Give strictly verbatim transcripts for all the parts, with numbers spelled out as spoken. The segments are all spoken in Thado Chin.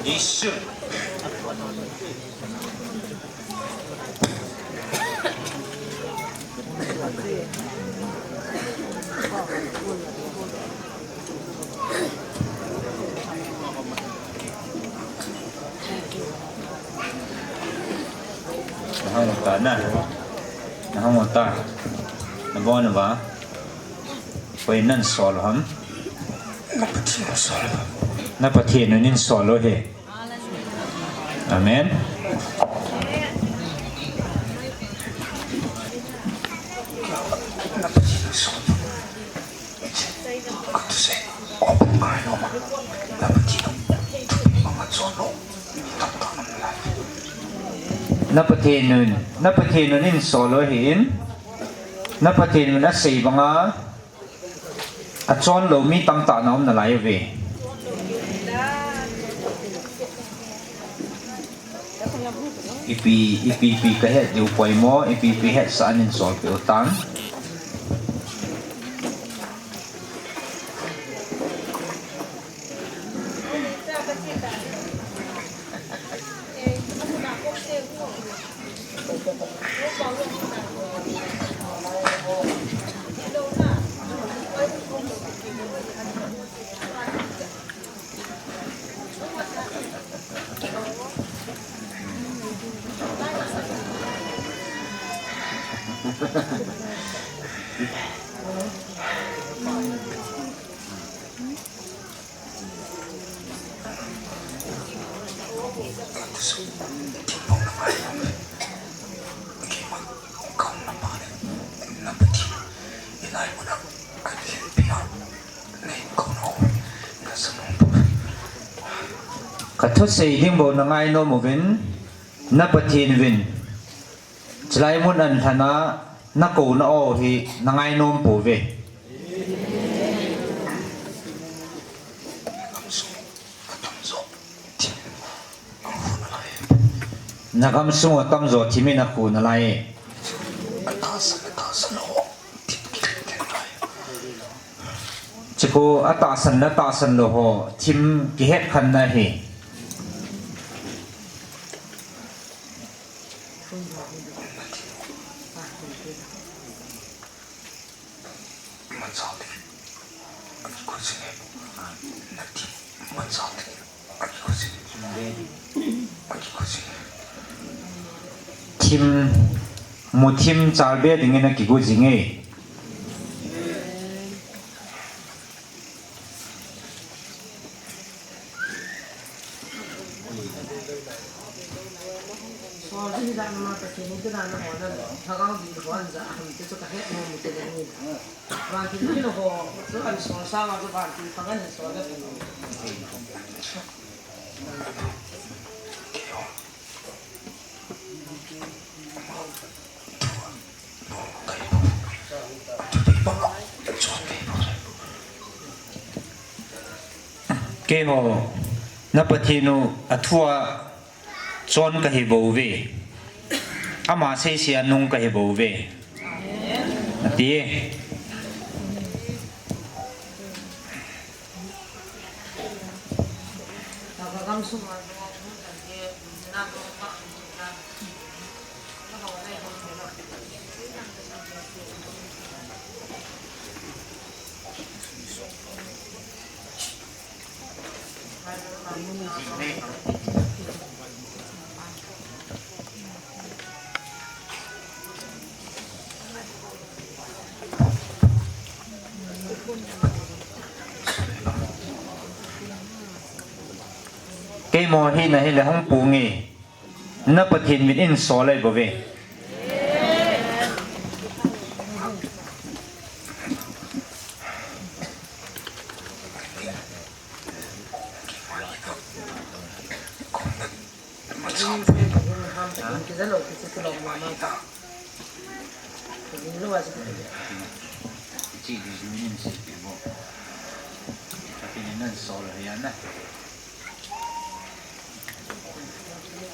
Isu. Nahung ta na. Nahung ta. Nabon ba? Koi nan sol ham? Na Pathen sol. Na Pathen nun in sol lo he. Amen. Na Pathen nun, na Pathen nun in sol lo hi in, na Pathen nun asei banga achon lo mi tamtah na um nalai uve. Ipi, ipi, ipi kahet diu poimo, ipi, ipi hetsah in sol peh u tan. Ka thusei ding bou na ngainom uvin, na Pathen uvin. Chulai mun a lhan a na kouna aw hi na ngainom pouve. Na gamsung a tamjo thim in akhu nalai. Chukhu atahsan le tahsan lou ho thim kihet khen na hi. Thim, muthim chalbe dingin akigo jinge. Keiho, na Pathen u athua chon kahi bouve. Ama seisea nung kahi bouve. Ati e. Keimo hina hile hung pung e. Na Pathen min in sol ahi bouve.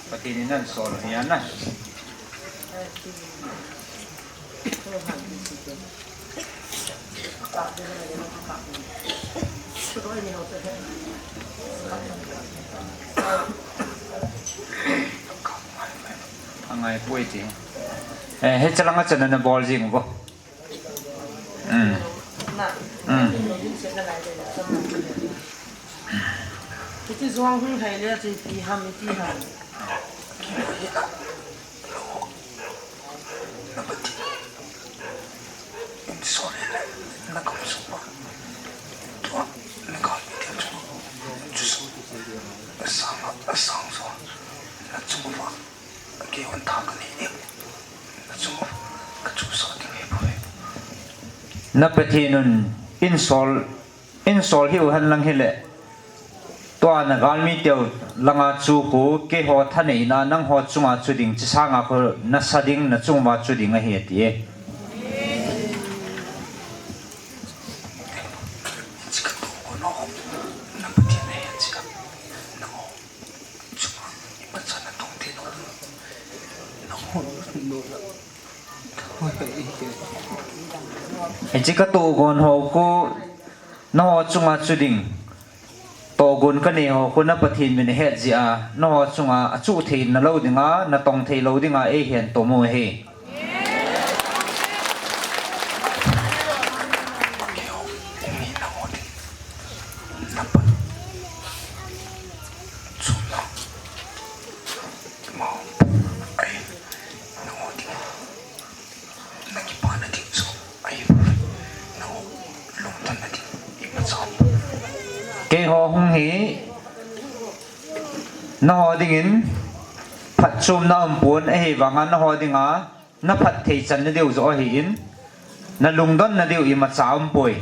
Pathen in nan sol hi ana. Angai poi ti. Eh, he chalanga chana na bol jing bo. Mm. Mm. Iti juang hung hai le, iti ham, iti ham. Na Pathen un insol, insol hiu hen lang hile. Tua na galmi teu langa chu khu keiho thaneina nangho chunga chu ding, chi sanga khu nasa ding, na chunga chu ding ahi ati e. Hiche ka tohgon ho khu nangho chunga chu ding. Tohgon ka nei ho khu na Pathen min ahet jeh a, nangho chunga achuh thei na lou dinga, na tong thei lou dinga, eihin tom u ahi. Keiho hung hi, nangho dingin phatchomna umpon, ahivanga nangho dinga na phatthei channa diu joh ahin, na lungdonna diu imacha umpoi.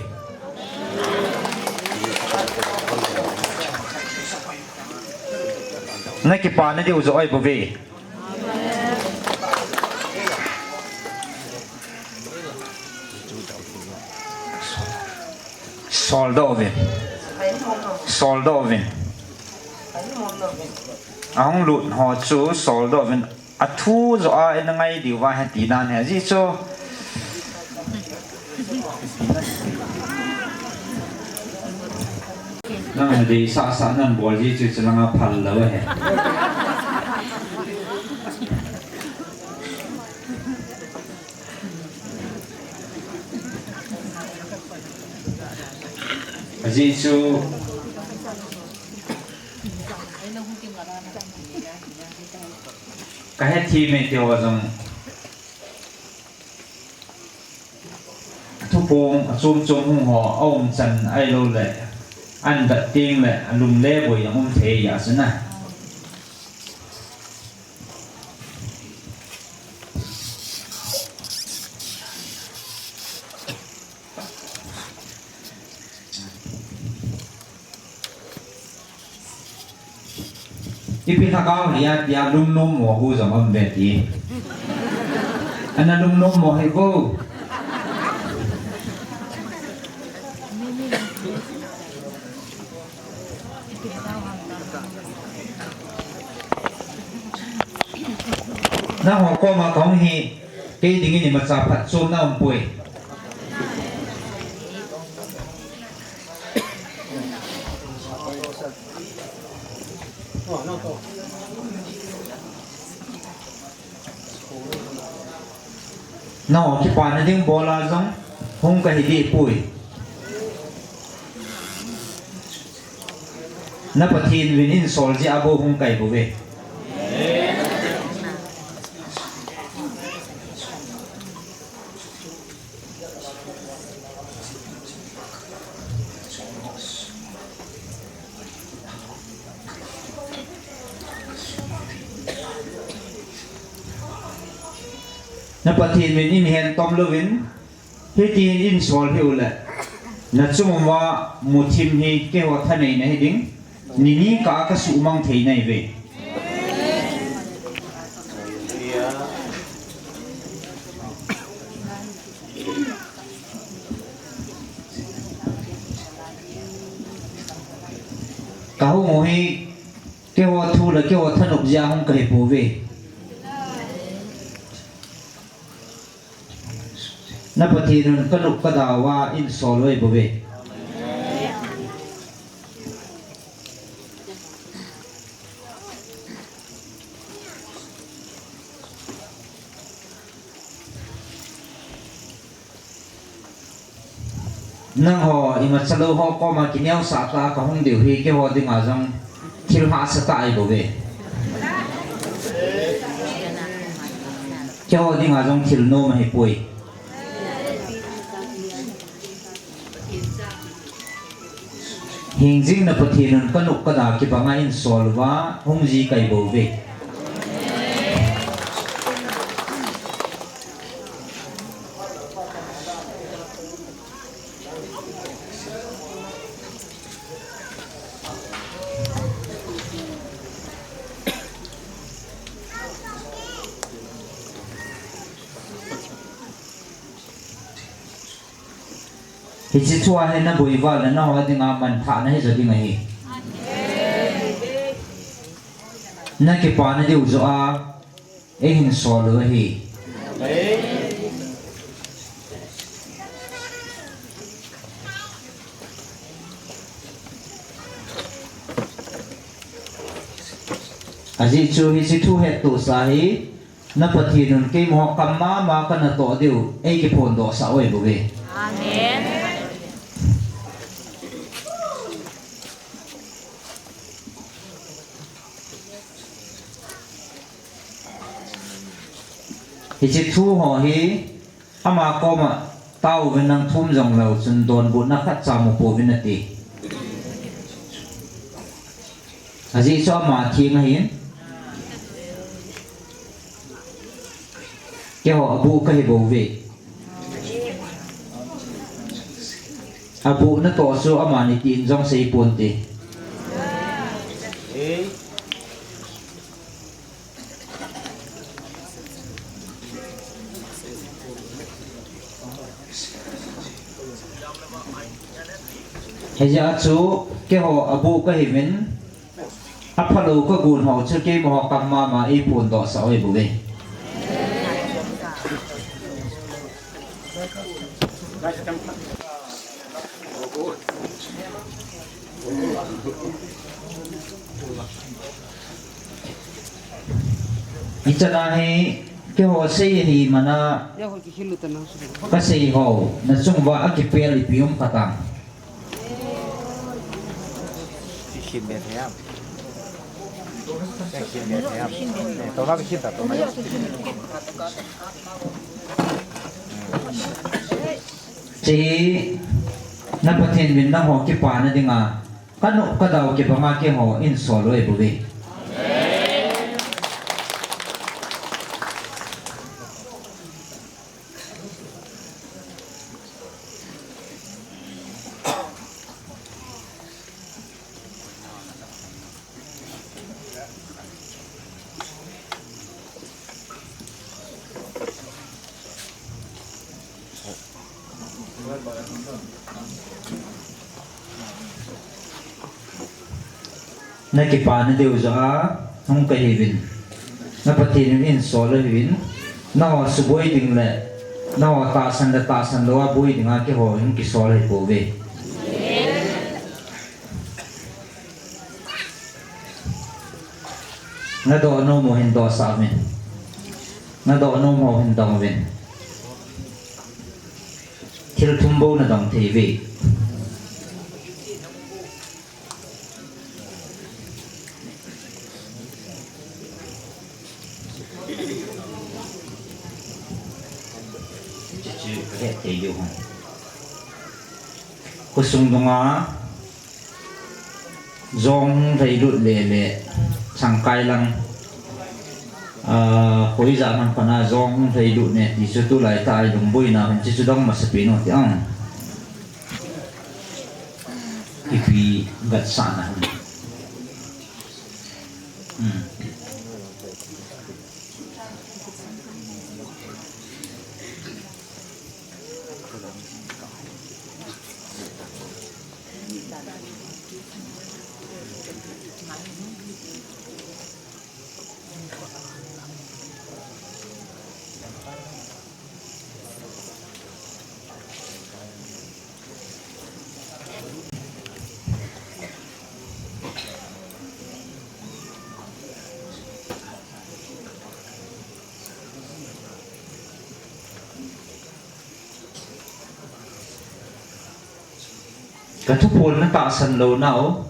Na kipana diu joh ahi bouve. Soldoh uvin. Soldoh uvin. Ahung lut ho chu soldoh uvin. Athu joh a ina ngai diu va ahi ti dan ahi. Ajeh chu nang deisah sah nan bol ji chu, chulanga phal lou ahi. Ajeh chu ka hethem e ti ho jong. Thupong achom chom hung ho aum chan ahilou le, an bat teng le, alung le boi jong um thei ahi chu na. Ipi lhagao hia tia lungnom mo hu jong um ve ti. Ana lungnom mo hi vo. Nangho koma kahung hi, kei dingin imacha phatchomna umpoi. Nangho kipana ding bol a jong hung kahi deh poi. Na Pathen vin insol jeh a bou hung kahi bouve. Na Pathen min in hen tom louvin, hitin in sol hiu le, na chung uva muthim hi keiho thaneina hi ding, nini kah a ka suhmang thei nai ve. Ka hung u hi, keiho thu le keiho thanop jeh a hung kahi pouve. Na Pathen un ka nop ka dau a einsol uve. Nangho, imacha lou ho koma kineosah tah a kahung diu hi, keiho dinga jong thil hahsa tah ahi bouve. Keiho dinga jong thil nom ahipoi. Hingjing na Pathen un ka nop ka dau kibang a einsol uva, hung ji kei bouve. Hiche thu a hi na boi val le nangho dinga manthahna hi jo ding ahi. Na kipana diu joh a eihin sol u ahi. Ajeh chu hiche thu hettohsah hi, na Pathen un keima ho kam mama kana toh diu, eikiphondohsah u ahi bouve. Amen. Hiche thu ho hi, ama koma taovin, nang thum jong lou chun donbutna khatcha mu pouvin ati. Ajeh chu ama theng ahin. Keiho abuh kahi bouve. Abuh natoh chu amani tin jong sei ponte. Hijeh a chu keiho abuh kahiuvin, aphalou kagon ho chu keima ho kam mama eiphondohsah u ahi bouve. Hichan a hi keiho sei ahi mana kasei ho, nachung uva akipel ipi um khat am? Hiche na Pathen uvin nangho kipana dinga ka nop ka dau kibanga keiho einsol u ahi bouve. Na kipana diu joh a hung kahiuvin, na Pathen un einsol u ahiuvin, nangho suboi ding le nangho tahsan le tahsan lou a boi dinga keiho hung kisol ahi pouve. Nadoh nom u hin dohsah uvin. Nadoh nom u hin dong uvin. Thil thum bou nadong thei uve. Chuchu kahet thei diu ham. Khosung dunga jong hung lhailut le le, changkai lang, ah, hoija nam pana jong hung lhailut ne ti chu tulai tah a lungboina hin chuchu dong masapen u ti ang. Ipi vetsahna ham. Hmm. Ka thuphon na tahsan lou nau,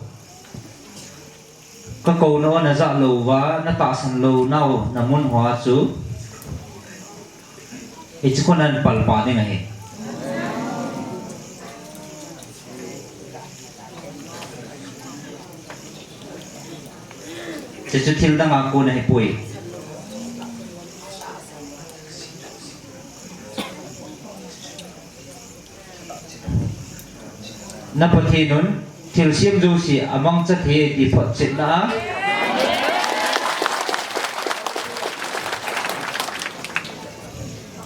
ka kouna u na ja lou va, na tahsan lou nau na mun hoa chu hiche khu nan palpa ding ahi. Hiche chu thil dang a kon ahi poi. Na Pathen un thilsem jouse amangcha thei ti photchetna a,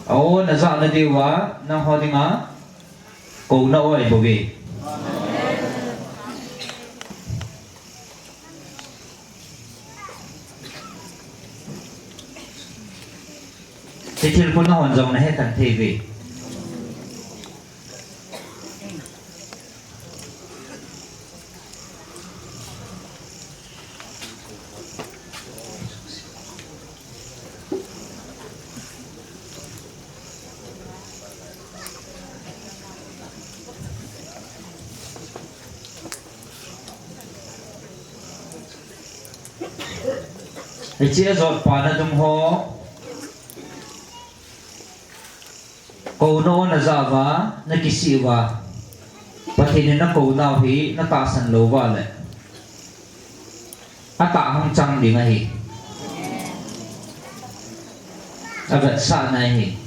a-o na jahna diuva nangho dinga kouna u ahi bouve. Hiche thil khu nahon jong nahe khen thei uve. Hiche ajotpa na dung ho, kouna u na ja uva, na kisih uva, Pathen in na kouna u hi na tahsan lou uva le, atah hung chang ding ahi. Avetsahna ahi.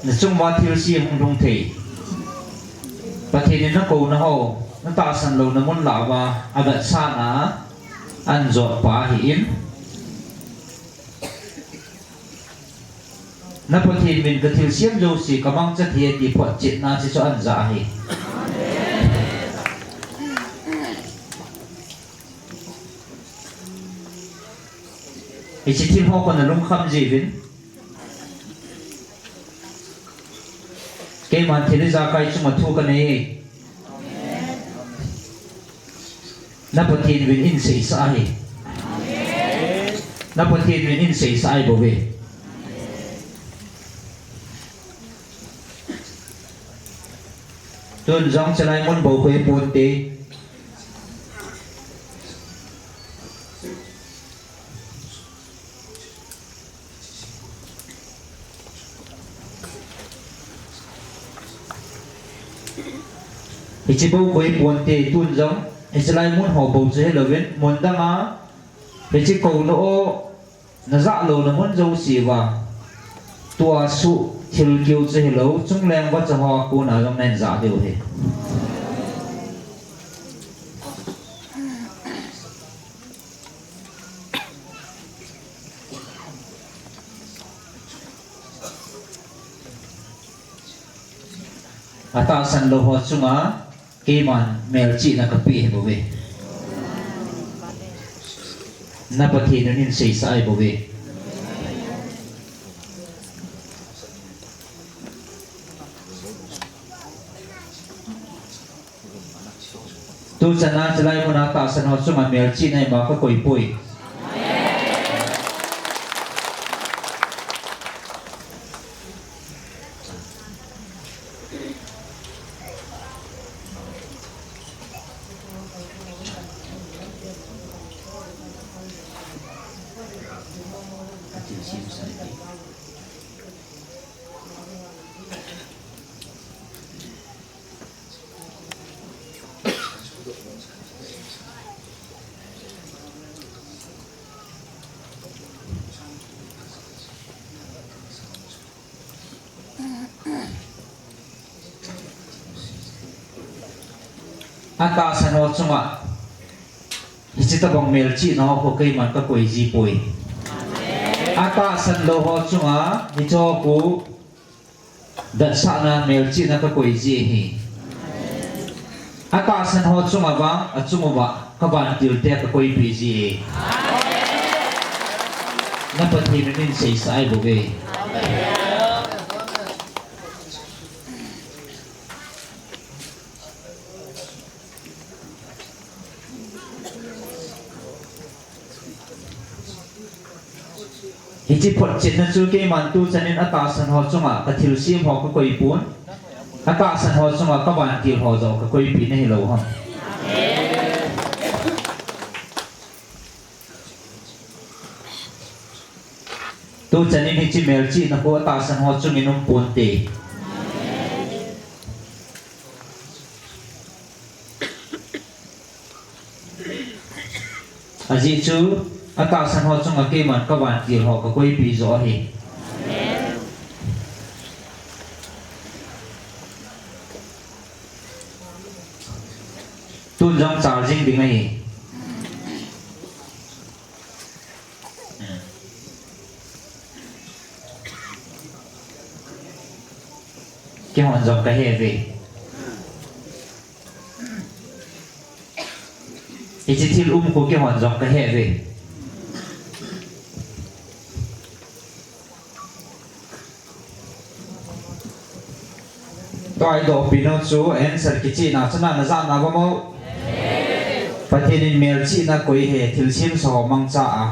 Na chung uva thilse hung lhung thei. Pathen in na kouna ho, na tahsan louna mun lah uva, avetsahna a, an jotpa ahin. Na Pathen min ka thilsem jouse ka mangcha thei ti photchetna hiche chu an ja ahi. Hiche thil ho khu na lungkham jiuvin. Keiman thil ijakai chunga thu ka nei e. Na Pathen min in seisah ahi. Na Pathen min in seisah ahi bouve. Tun jong chulai mun bou khu hi ponte. Hiche bou khu hi ponte, tun jong hiche lai mun ho bou chu hilouvin, mun danga hiche kouna u na ja louna mun jouse uva, tua suh thil keu chu hilou, chungleng vacha ho a kona jong nahin ja diu ahi. Atahsan lou ho chunga keiman melchihna kapeh ahi bouve. Na Pathen in in seisah ahi bouve. Tuchan a chulai muna tahsan ho chunga melchihna ima kakoi poi. Atahsan ho chunga hiche tabang melchihna ho khu keiman kakoi ji poi. Atahsan lou ho chunga hiche ho khu vetsahna melchihna kakoi ji ahi. Atahsan ho chunga vang, achung uva kavantil te kakoipeh ji e. Na Pathen in in seisah ahi bouve. Hiche photchetna chu keiman tuchan in atahsan ho chunga kathilsem ho kakoi pon. Atahsan ho chunga kavantil ho joh kakoipi nahilou ham? Tuchan in hiche melchihna khu atahsan ho chungin um ponte. Ajeh chu, atahsan ho chunga keiman kavantil ho kakoipi joh ahi. Tun jong charging ding ahi. Keihon jong kahe ve. Hiche thil um khu keihon jong kahe ve. Tua i dohpi nau chu answer kichihna chuna najah na vamo. Pathen in melchihna koi he thilsem sa ho mangcha a.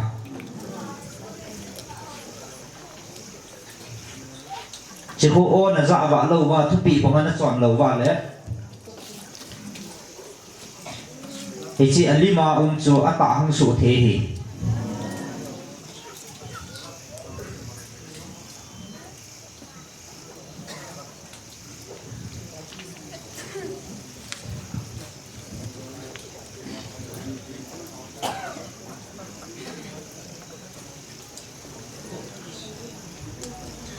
Chikhu o najah vah lou va, thupi banga nachon lou va le. Hiche alima um chu atah hung soh thei hi.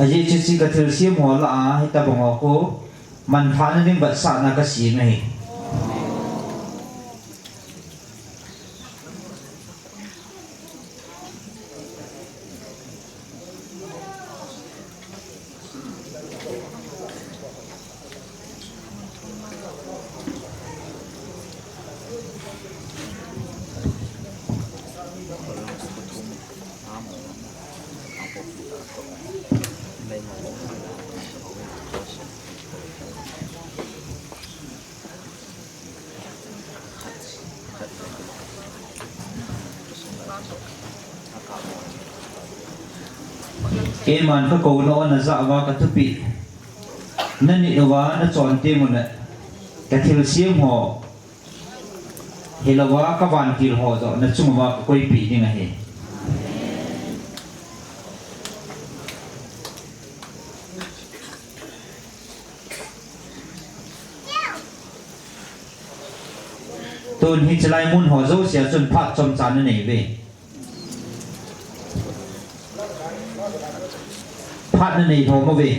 Ajeh chu hiche kathilsem ho lah a, hitabang ho khu manthahna ding vetsahna kasem ahi. Keiman kakouna o najah uva, kathupeh nanit uva nachon teng uleh, kathilsem ho hilouva, kavantil ho joh nachung uva kakoipeh ding ahi. Tun hiche lai mun ho jouse a chun phat chomcha nanei uve. Phat nanei lhom uve.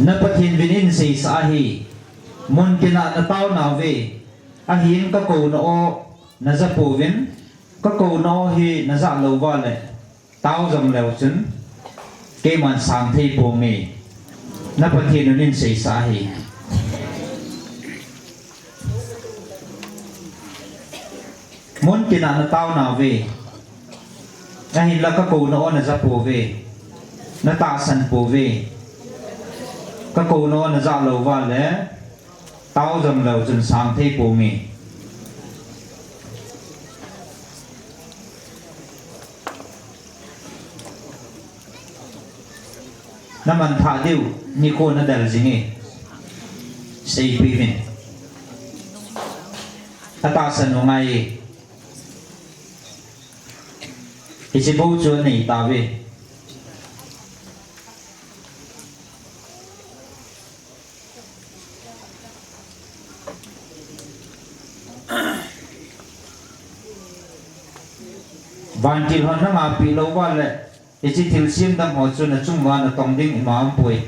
Na Pathen uvin eiseisah ahi, mun tina natao nauve, ahin kakouna o naja pouvin, kakouna o hi najah lou uva leh, tao jom leu chun, keiman sang thei ponge, na Pathen un eiseisah ahi. Mun tina natao nauve, ahinla kakouna o naja pouve, natahsan pouve, kakouna o najah lou uva leh, tao jom leu chun sang thei ponge. Namanthah diu nikho nadel jinge. Seipeh uvin. Atahsan u ngai e. Hiche bou chu anei tauve. Vantil hon nangapeh lou uva leh, hiche thilsem dang ho chu nachung uva natong ding ima umpoi.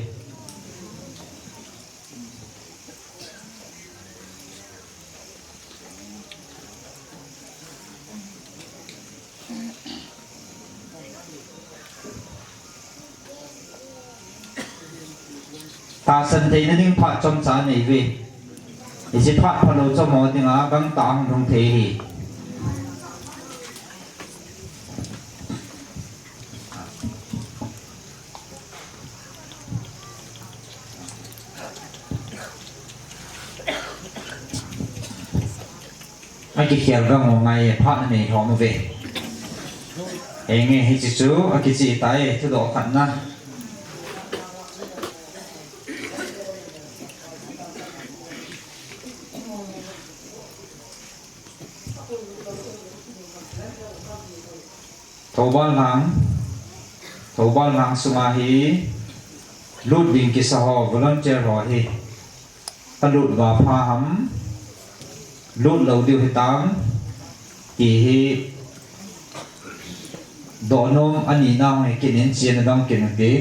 Tahsan theina ding phat chomcha nei ve. Hiche phat phalou chommo dinga gangtah hung lhung thei ahi. Akikhel gam u ngai e, phat nanei lhom uve. Henge, hiche chu akicheh tai, thudoh khatna. Thoubal Lhang, Thoubal Lhang sunga hi lut ding kisa ho, volunteer ho hi alut uva pha ham, lut lou diu hitam, ti hi dohnom anina hung hi kit in, chen adong kit ute.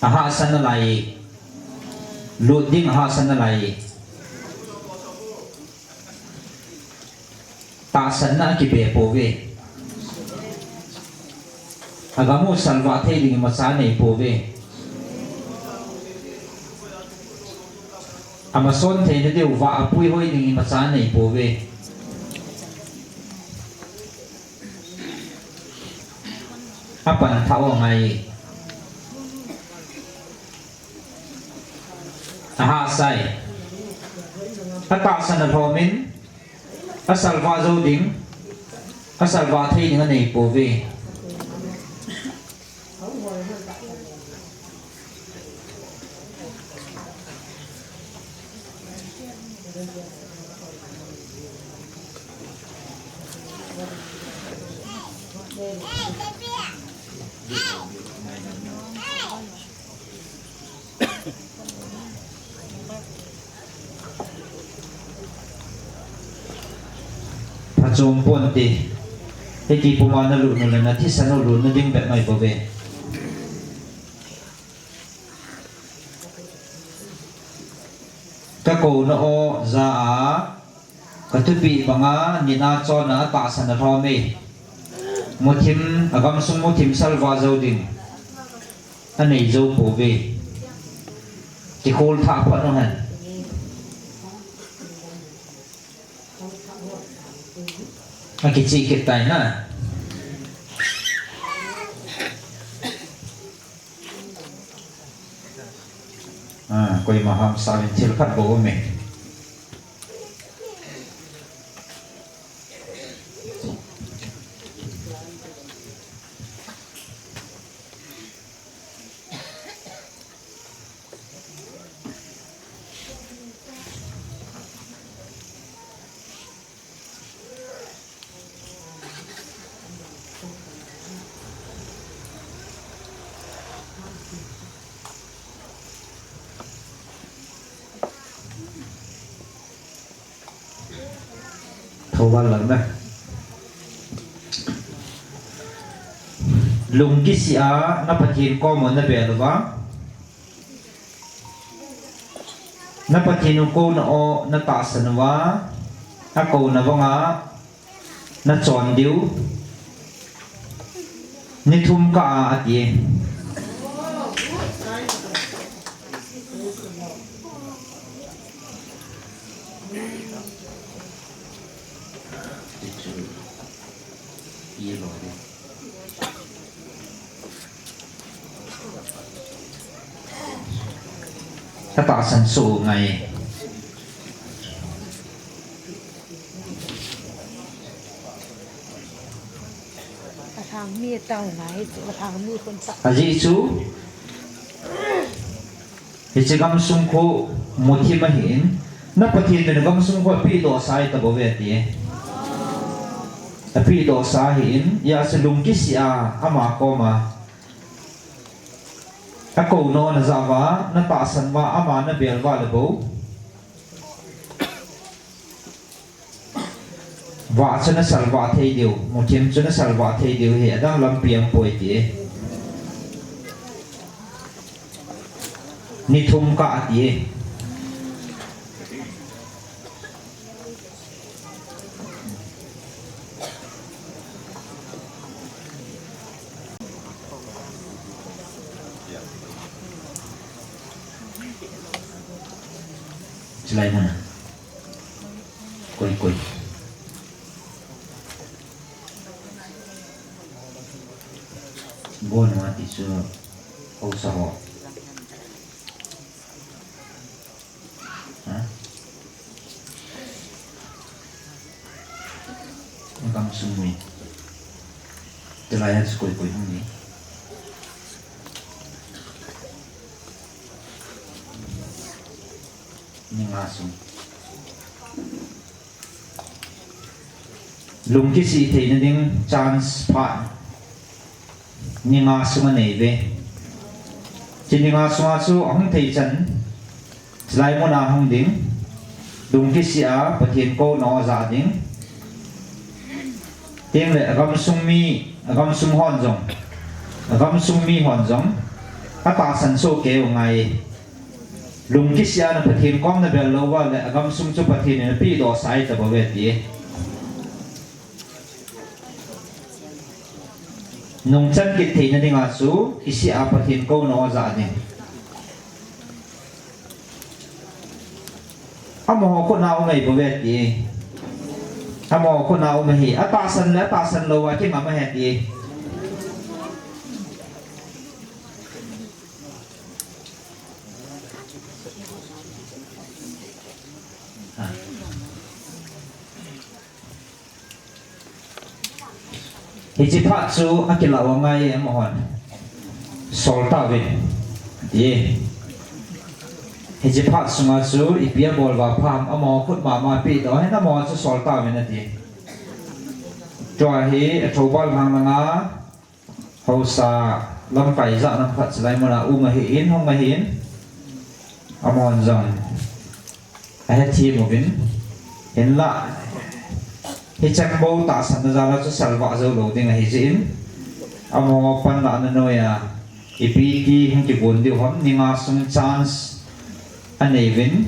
Ahahsa nalai, lut ding ahahsa nalai. Tahsanna akibe pouve. Agam u salvah thei ding imacha anei pouve. Amason theina diu vah apuihoi ding imacha anei pouve. Apan thah u angai. Ahahsa e. Atahsan alhom in, asalvah jou ding, asalvah thei ding anei pouve. Phachom ponte. Hiti puma nalut u le nathisan u lutna ding bep ngai bouve. Kakouna o ja a, kathupeh banga nina chonna atahsan alhom e. Muthim, agamsung muthim salvah jou ding anei jou pouve. Kikhol thah phat u hen. Akicheh kit tai na. A, koima hamsa uvin, thil khat bou aume. Thoubal lang na. Lungkisih a na Pathen koma nabel uva, na Pathen u kouna o natahsan uva, akouna banga nachon diu ni thum kah a, ati. Katahsan soh u ngai. Alhangmi tao ngai chu, alhangmi khun ta. Ajeh chu, hiche gamsung khu muthim ahin, na Pathen in gamsung khu apehdohsa ahi tabouve ati. Apehdohsa ahin, hijeh chun lungkisih a ama koma akouna o najah uva, natahsan uva, ama nabel uva le bou, vah chu nasalvah thei diu, muthim chu nasalvah thei diu ahi, adang lampi aumpoi ati. Ni thum kah ati. Lai mun a. Koi, koi. Bon wa ti chu hausa ho. Ha? Gamsung mi. Tulai a chu koi koi hung ni. Ni nga sung. Lungkisih theina ding chance pha ni nga sung anei ve. Chu ni nga sunga chu ahung thei chan, chulai muna hung ding, lungkisih a Pathen kouna aja ding. Tin le agamsung mi, agamsung hon jong, agamsung mi hon jong atahsan soh kei u ngai. Lungkisih a na Pathen kom na bel lou va le agamsung chu Pathen in apeh doh sah ahi tabou ve ti. Nungchan kit theina dinga chu kisih a Pathen kouna aja ding. Amaho khut na um ahi bou ve ti. Amaho khut na um ahi. Atahsan le atahsan lou a kingam ahi ti. Hiche phat chu akilah u angai amahon. Sol tauvin. Ti. Hiche phat sunga chu ipi abol uva pha ham amaho khut mama peh doh hen amaho chu sol tauvin ati. Tua hi athoubal lhang langa Hausa lamkai ijat ham khat chulai muna um ahin, hung ahin. Amahon jong ahethem uvin. Hinlah, hicheng bou tahsanna jal a chu salvah jou lou ding ahi jeh in. Amaho panlahna noiya ipi ti hung kigon diu ham, ni nga sung chance anei uvin.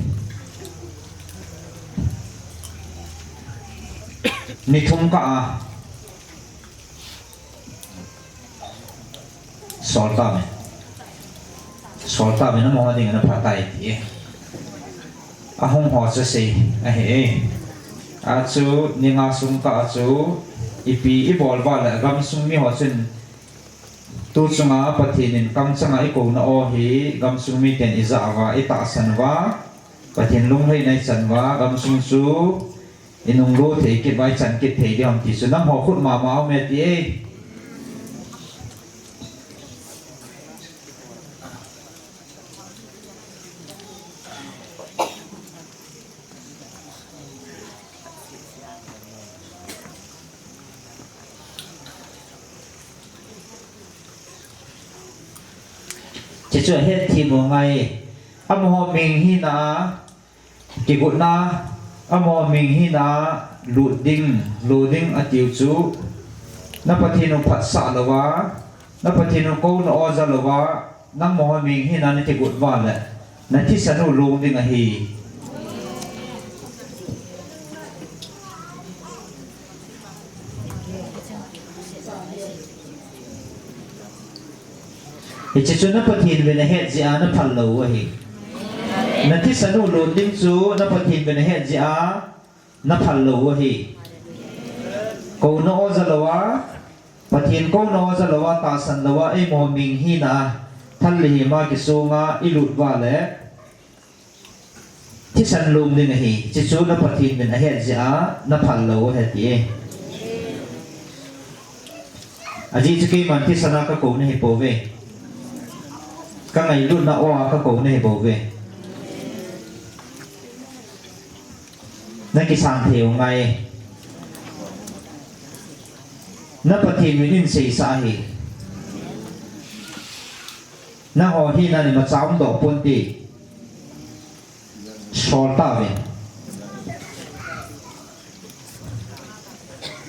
Ni thum kah a Sol tauvin. Sol tauvin amaho ding ana pha tai ti. Ahung ho chu sei ahi e. Achu ni nga sung kah a chu ipi ibol uva le gamsung mi ho chun tu chunga Pathen in kamchanga ikouna aw hi gamsung miten ija uva itahsan uva Pathen lunglhaina ichan uva gamsung chu inunglut thei kit uva ichan kit thei diu ham ti chu nangho khut mama um e ti e. Hiche chu ahethem u ngai. Amaho ming hina a kigotna, amaho ming hina a lut ding, lut ding atiu chu, na Pathen u phatsah louva, na Pathen u kouna aw ja louva, nangho ming hina a na kigot uva le, na thisan u long ding ahi. Hiche chu na Pathen uvin ahet jeh a na phal lou u ahi. Na thisan u long ding chu na Pathen uvin ahet jeh a na phal lou u ahi. Kouna aw ja louva, Pathen kouna aw ja louva, tahsan louva, eiho ming hina a, thal le hima kisonga ilut uva le, thisan long ding ahi, hiche chu na Pathen uvin ahet jeh a na phal lou u ahi ti e. Ajeh chu keiman thisan a kakou nahi pouve. Kangailutna aw a kakou nahi pouve. Na kisan thei u ngai. Na Pathen uvin eiseisah ahi. Nangho hina a imacha umdoh ponte. Sol tauvin.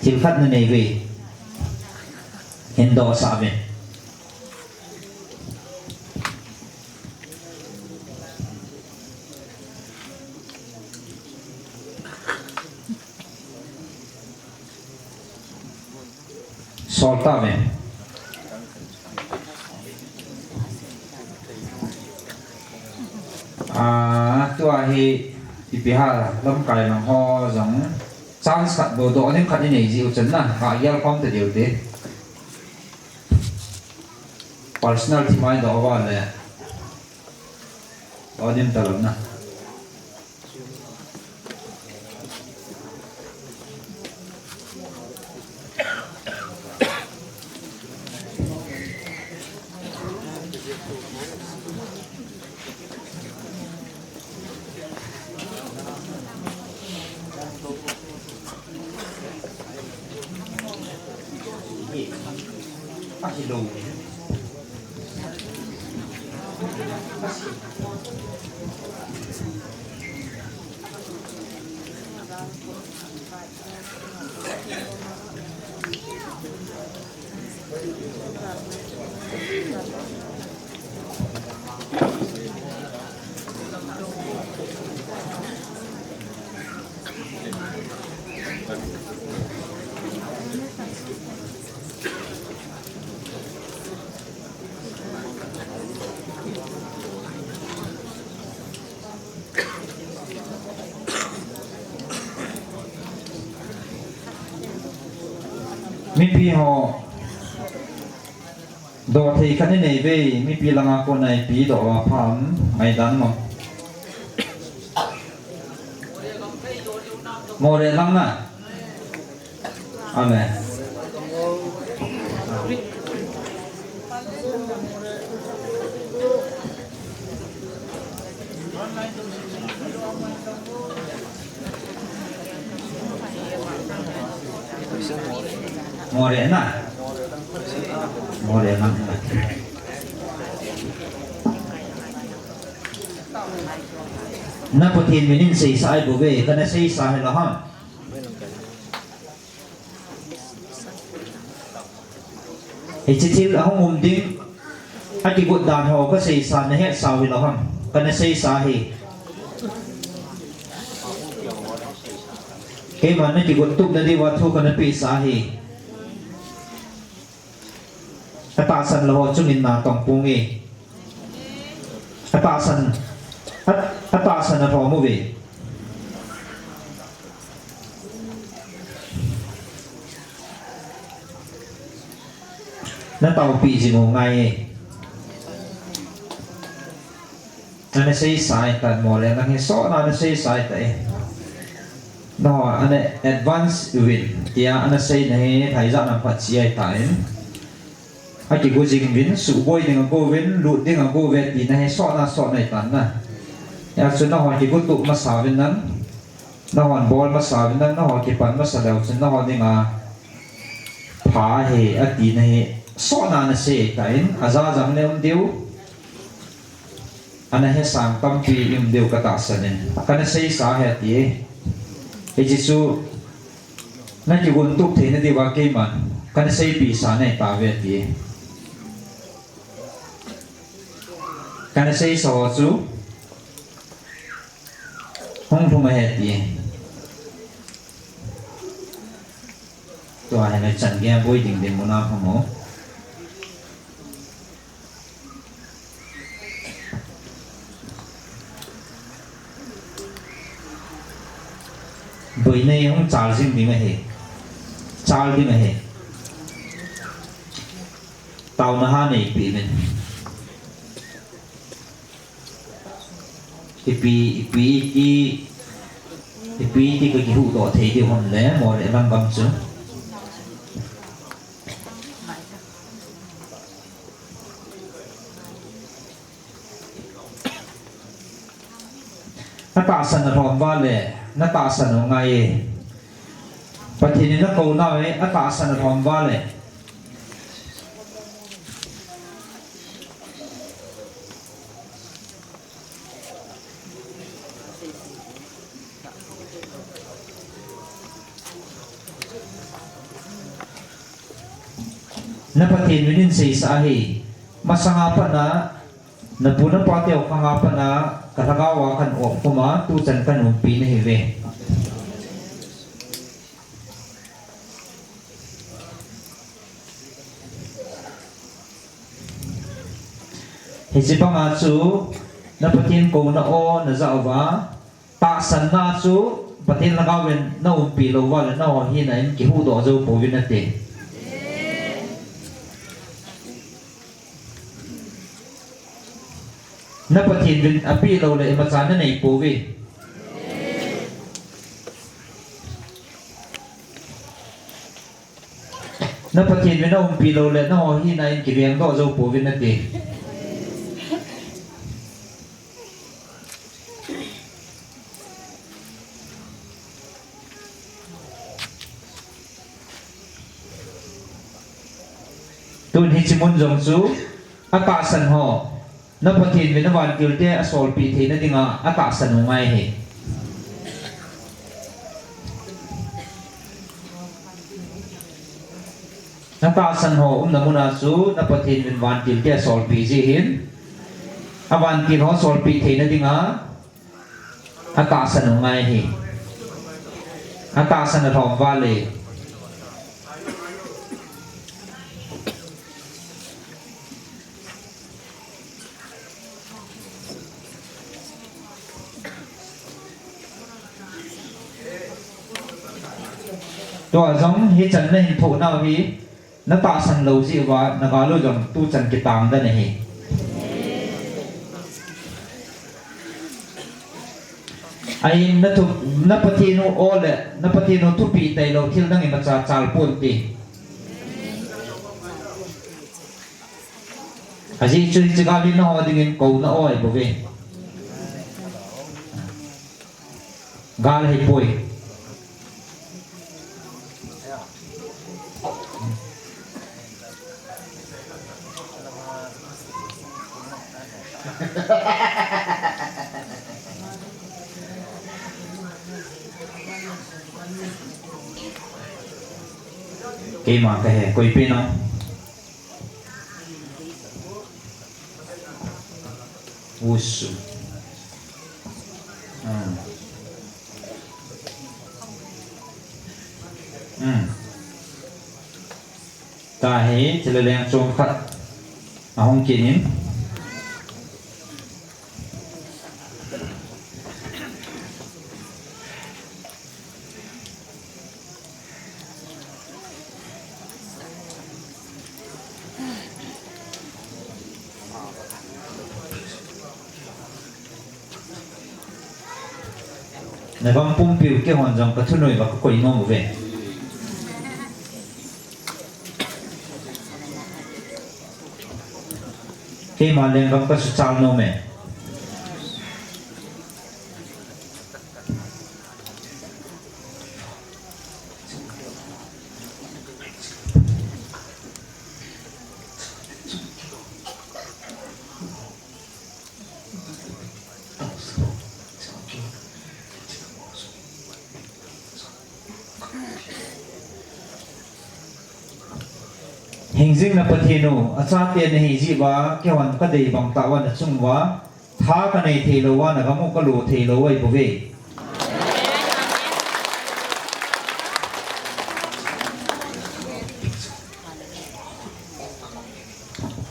Thil khat nanei uve. Hindoh sah uvin. Sol tauvin. Ah, tua hi Ipi ham, lamkai lang ho jong chance khat bou doh ding khat inei jiu chun na, ha, gel khom ta diu te. Personal thim a idoh uva le, doh ding talou na. Mipi ho, doh thei khat inei ve, mipi langa kona ipi doh uva pha ham, ngaidan mo. Moreh lang na. Amen. Moreh na. Moreh na. Na Pathen min in seisa ahi bouve, kana seisa hilou ham. Hiche thil ahung um ding, akigot dan ho kaseisa nahet sau hilou ham. Kana seisa ahi. Keiman nakigot tupna diuva thu kana pehsa ahi. Atahsan lou ho chungin natong ponge. Atahsan, a, atahsan alhom uve. Nataopi jing u ngai e. Ana seisa ahitan, Moreh lang hi sotna ana seisa ahitai. Nangho ana advance uvin tia ana seina hi phaijat na phat chi ahitan. Akigo jing uvin, suboi ding ago uvin, lut ding ago uve tina hi sotna sotna ahitan na. Hijeh chun nangho kigo tup masa uvin lang, nangho bol masa uvin lang, nangho kipan masa leu chun nangho dinga pha ahi atina hi sotna ana sei ahitan, aja jang le um diu. Ana hesang tampi i um diu katahsan in. Kana seisa ahi ati. Hiche chu nakigon tup theina diuva keiman kana seipeh sa nahi tauve ati. Kana seisa ho chu hung lhung ahi ati. Tua hi nachan gei boi ding dinmun a hung o. Boina hi hung chal jing ding ahi. Chal ding ahi. Taona ha neipeh uvin. Ipi, ipi ti, ipi ti kakihuhdoh thei diu ham le, Moreh lang gam chu. Natahsan alhom uva le, natahsan u ngai e. Pathen in nakou nau e, atahsan alhom uva le. Na Pathen min in seisa ahi. Masanga pat na, napu napa teu khanga pat na, ka lhagao a kan op khum a, tuchan kan umpi nahiuve. Hiche banga chu, na Pathen kouna o, naja uva, tahsanna chu Pathen Lhagao in na umpi lou uva le nangho hina in kihuhdoh jou pouvin nate. Na Pathen uvin apeh lou le imacha nanei pouve. Na Pathen uvin aumpi lou le nangho hina in kivengdoh jou pouvin nate. Tun hiche mun jong chu atahsan ho, na Pathen uvin avantil te asolpeh theina dinga atahsan u ngai ahi. Atahsan ho umna muna chu na Pathen uvin vantil te asolpeh ji ahin. Avantil ho solpeh theina dinga atahsan u ngai ahi. Atahsan alhom uva le. Tua jong hichan nahin thoh nau hi, na tahsan lou jeh uva, na gal u jong tuchan kitang dan ahi. Ahin na thu, na Pathen u o le, na Pathen u thupeh tailou thil dang imacha chal ponte. Ajeh chu hiche gal hi nangho dingin kouna o ahibouve. Gal ahipoi. Keima kahe, koi pen o. Usu. Hmm. Hmm. Tahi, thil leng chom khat ahung kit in. Na gam pumpiu keihon jong ka thunoi uva ka koi nom uve. Keima lenggam ka suchal nom e. Hingjing na Pathen u, achate nahi jeh uva, keihon kadei bang tah uva nachung uva, tha kanei thei lou uva, na gam u kalo thei lou u ahibouve.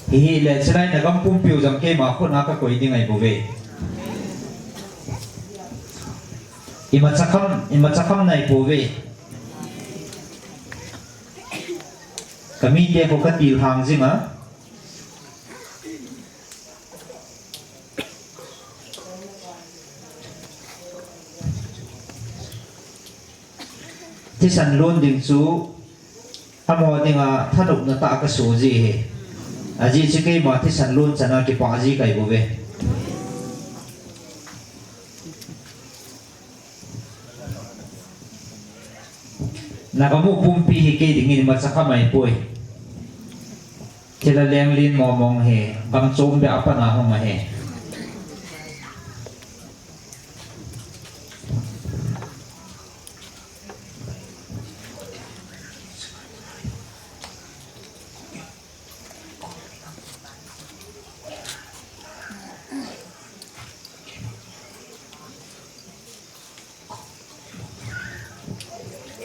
Hihile, chulai na gam pumpiu jong keima khut a ka koi ding ahibouve. Imacha kham, imacha kham nahipouve. Ka mite khu ka tilhang jing a. Thisan lon ding chu amaho dinga thanopna tah a ka so ji ahi. Ajeh chu keima thisan lon chan a kipah ji kahi bouve. Na gam u pumpi hi kei dingin imacha kham ahipoi. Thil a leng len mong mong hi, gam chom beh a pat a hung ahi.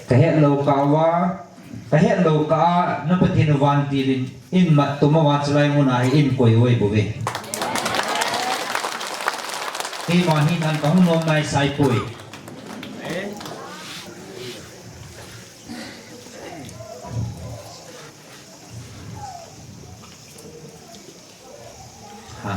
Ka het lou kah uva, ka het lou kah a, na Pathen u vantil in, in mat tum uva chulai mun a hi in koi u ahibouve. Keima hi nan kahung nom nai sai poi. Ha.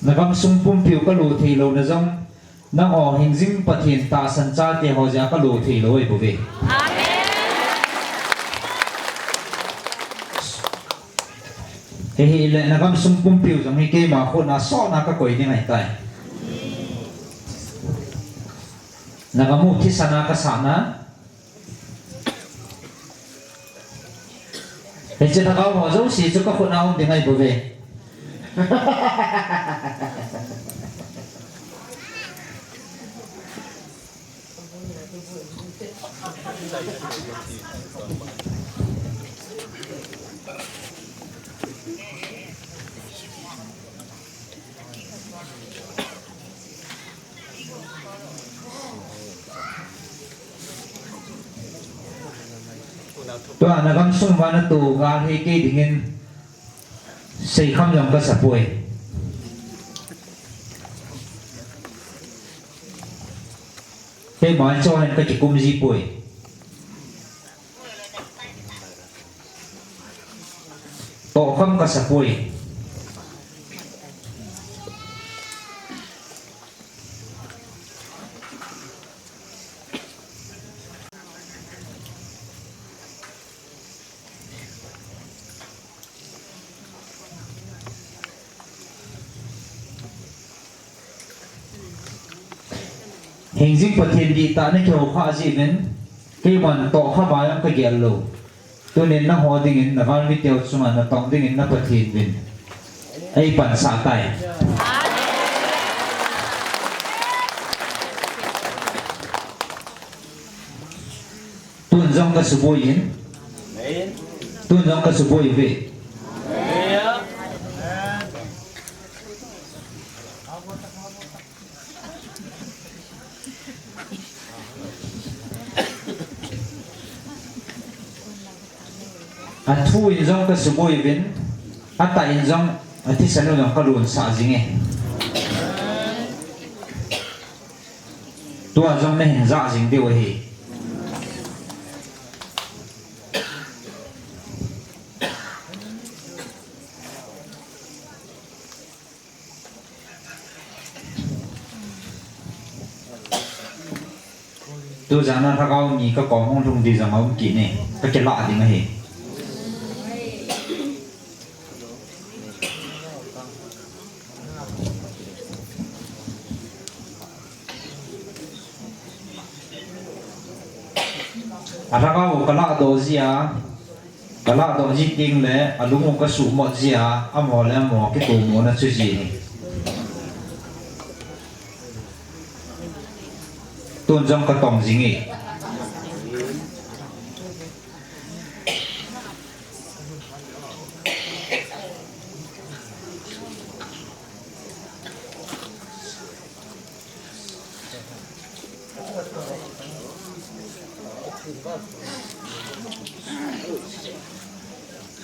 Na gamsung pumpiu ka lo thei lou na jong, nangho hingjing Pathen tahsan chate ho jeh a ka lo thei lou ahi bouve. Amen. Hihih le na gamsung pumpiu jong hi keima khut na sot na ka koi ding ahi tai. Na gam u thisan a ka sah na. Hiche lhagao ho jouse chu ka khut na um ding ahi bouve. Tua na gamsung uva na toh gal hi kei dingin seikham jong ka sa poi. Keima chon hin ka kikum ji poi. Tohkham ka sa poi. Hingjing Pathen dihtah na kihou khah jeh uvin, keiman tohkham a jong ka gel lou. Tunin nangho dingin, na galmi teu chunga na tong dingin na Pathen uvin eipansah tai. Tun jong ka suboi in. Tun jong ka suboi uve. Athu in jong ka suboi uvin, atah in jong, athisan u jong ka lonsah jing e. Tua jong na hin jah jing diu ahi. Tujan a lhagao ni ka kom hung lhung di jong aum kit e, ka kilah ding ahi. A lhagao ka lahdoh jia, ka lahdoh ji teng le, alung u ka suhmot jia, amaho le amaho kitomona chu ji hi. Tun jong ka tong jing e.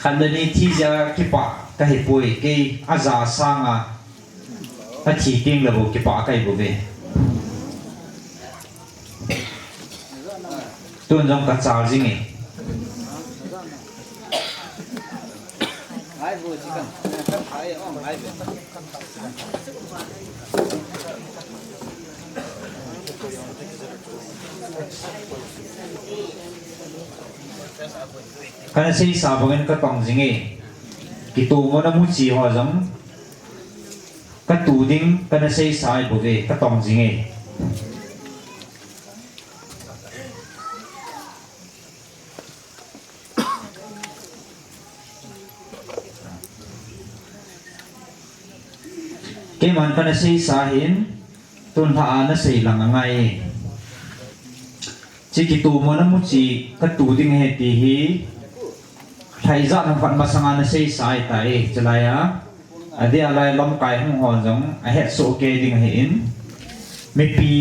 Khat le ni thi jeh a kipah ka hipoi, kei aja sanga athi teng le bou kipah ka hi bouve. Tun jong ka chal jing e. Kana seisa bangin ka tong jing e. Kitomona muchi ho jong ka tu ding kana seisa ahi bouve, ka tong jing e. Keiman kana seisa hin, tun lha a na sei lang angai e. Hiche kitomona muchi ka tu ding ahi ti hi, lha ijat ham khat masanga na seisa ahitai, chulai a, adeh a lai lamkai hung hon jong ahet soh kei ding ahin, mipi,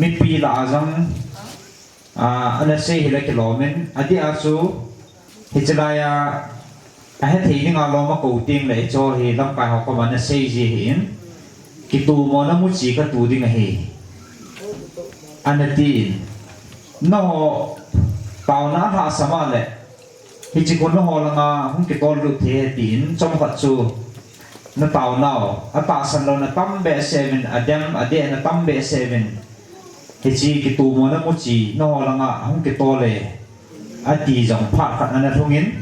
mipi lah a jong A, ana sei hile kilom in, adeh a chu, hiche lai a, ahethei dinga lom a kou teng le, hiche hi lamkai ho koma ana sei ji ahin, kitomona muchi katu ding ahi, ana tin. Nangho taona alhahsam a le, hiche kon nangho langa hung kitol lut thei ahi tin, chomkhat chu nataonau, atahsan louna tam behseh uvin, adem, adeh na tam behseh uvin, hiche kitomona muchi nangho langa hung kitol e, ati jong phat khat ana lhungin,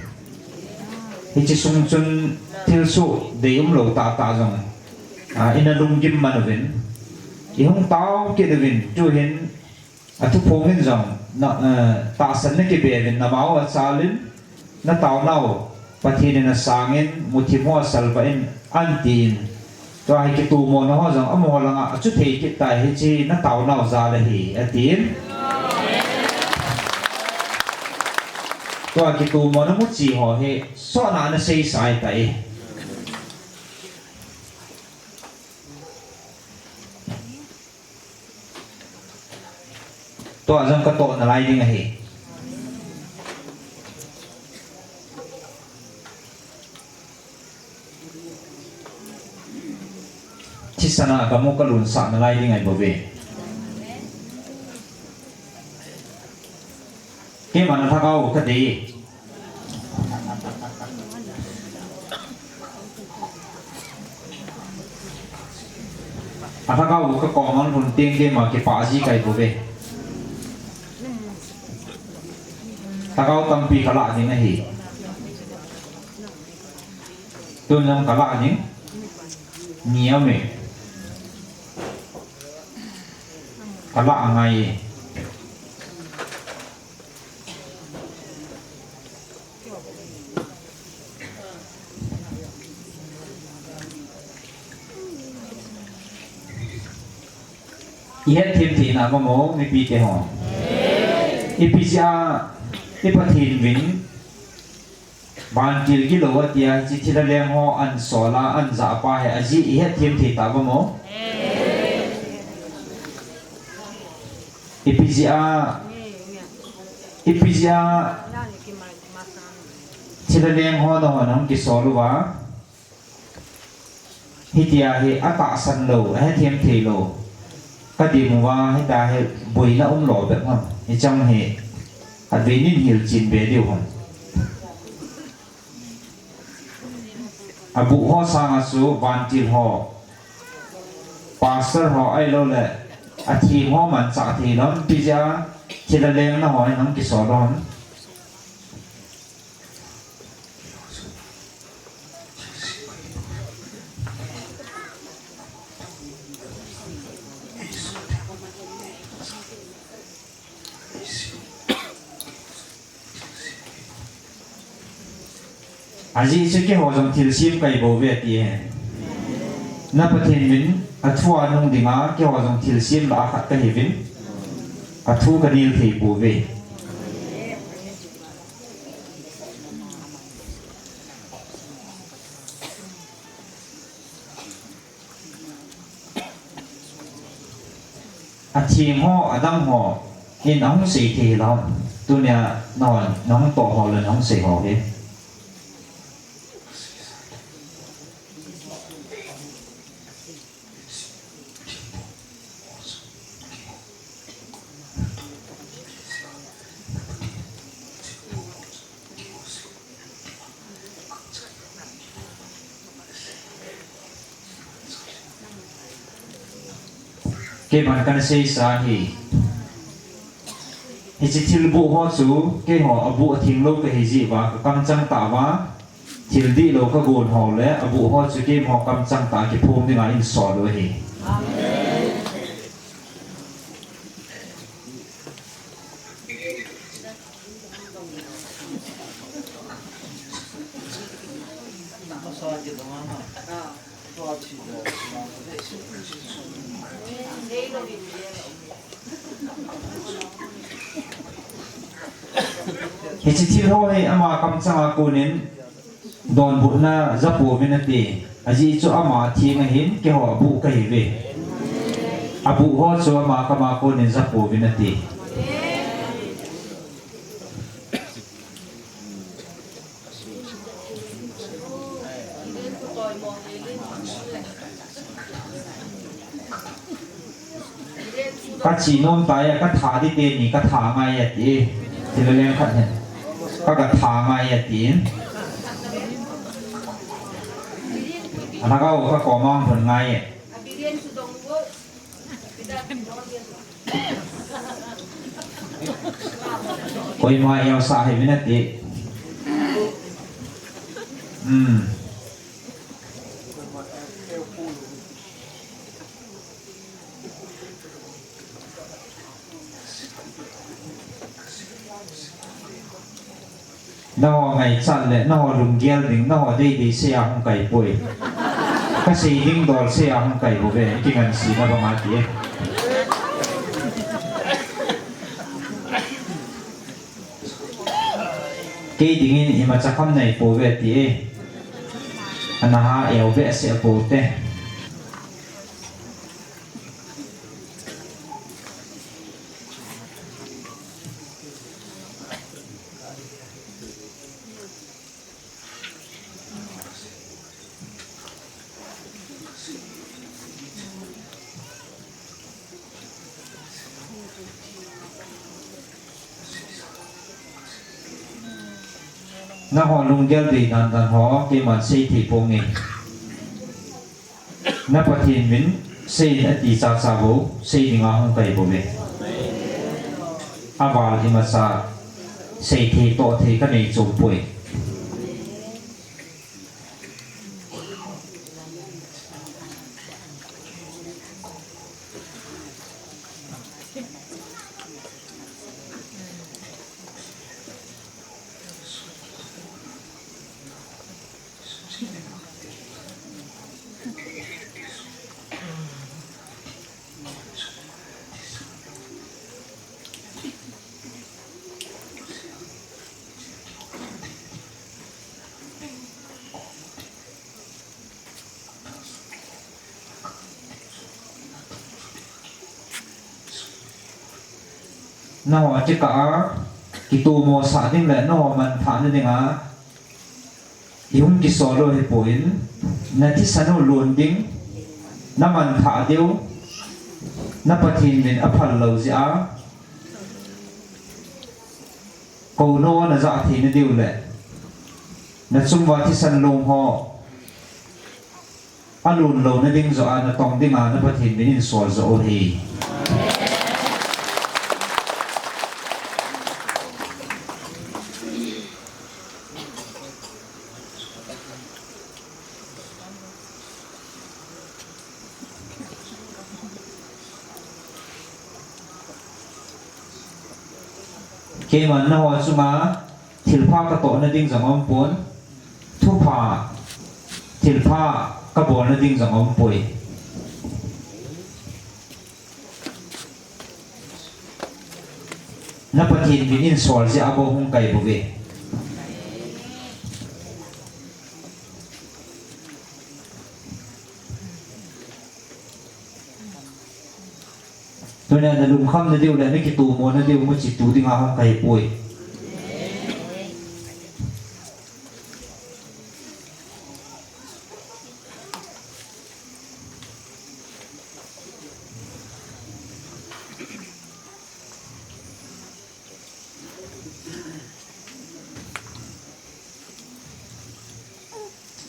hiche sung chun thilsoh deium lou tahtah jong, a, ina lunggim man uvin, ihung tao kit uvin, tuhin, athuphong in jong, na, eh, tahsan na kibe uvin, namau achalin, nataonau, Pathen in asangin, muthim ho asalvah in, antin, tua hi kitomona ho jong, amaho langa, achuthei kit tai, hiche nataonau jal ahi, atin. Tua kitomona muchi ho hi, sotna ana seisa ahitai. Tua jong katoh nalai ding ahi. Thisan a kamu kalunsah nalai ding ahibouve. Keiman alhagao kadei. Alhagao kakoma lhun teng keima kipah ji kahibouve. Lhagao tampi kalah ding ahi. Tun jong kalah ding. Ni aume. Kalah angai e. Ihet them theina auvam, mipite ho. Ipi jeh a, i Pathen uvin, vantil gilou atia, hiche thilha leng ho ahin sol a, ahin jah pa hi, ajeh ihet them thei tauvam. Ipi jeh a, ipi jeh a, thilha leng ho nahon ahung kisol uva. Hitia hi atahsan lou, ahethem thei lou. Kadim uva hitia hi boina umlou bep ham. Hicheng hi, adeinin hilchen be diu ham. Abuh ho sanga chu vantil ho, pastor ho ahilouleh, atheng ho manchah thei lou, ipi jeh a, thilha leng naho in ahung kisol u ham. Ajeh chu keiho jong thilsem kahi bouve ati e. Na Pathen uvin athu a nung dinga keiho jong thilsem lah a khat kahiuvin, athu kanel thei pouve. Atheng ho, adang ho in ahung sei thei hilou ham. Tunia nahon nahung toh ho le nahung sei ho hi. Keiman kana seisa hi. Hiche thil buh ho chu, keiho abuh atheng lou kahi jeh uva, kakamchang tauva. Thil dihlou kagon ho le, abuh ho chu keiho kamchang tah a kiphong dinga eihin sol u ahi. Amen. Hiche thil ho hi ama kamchang a konin donbutna japouvin ati. Ajeh chu ama atheng ahin, keiho abuh kahiuve. Abuh ho chu ama kama konin japouvin ati. Ka chi nom tai, ka tha di teni, ka tha ngai ati. Thil leng khat hin. Ka ka tha ngai ati. Ana ka u ka ko mang hun ngai. Koima iau sa hi min ati. Hmm. Nangho ngaichat le, nangho lunggel ding, nangho deidei sei a hung kai poi. Ka sei ding dol sei a hung kai bou ve, kingansena banga ti e. Kei dingin imacha kham nei pou ve ti e. Ana ha eu ve se pou te. Nangho lunggel dei dan dan ho, keiman sei thei ponge. Na Pathen min sei in ati chacha bou, sei dinga hung kai bou ve. Aval imacha sei thei toh thei ka nei chom poi. Nangho kikah a kitomo sah ding le nangho manthah na dinga ihung kisol u hipoi, na thisan u lon ding, na manthah diu, na Pathen min aphal lou jeh a, kou no na jah thei na diu le, na chung uva thisan long ho alon louna ding joh a, na tong dinga na Pathen min in sol joh u hi. Keiman nangho chunga thilpha ka tohna ding jong aumpon, thupha, thilpha ka bolna ding jong aumpoi. Na Pathen min in sol jeh a bou hung kai bou ve. Tunia na lungkham na diu le na kitomo na diu mu chi tu dinga hung kai poi.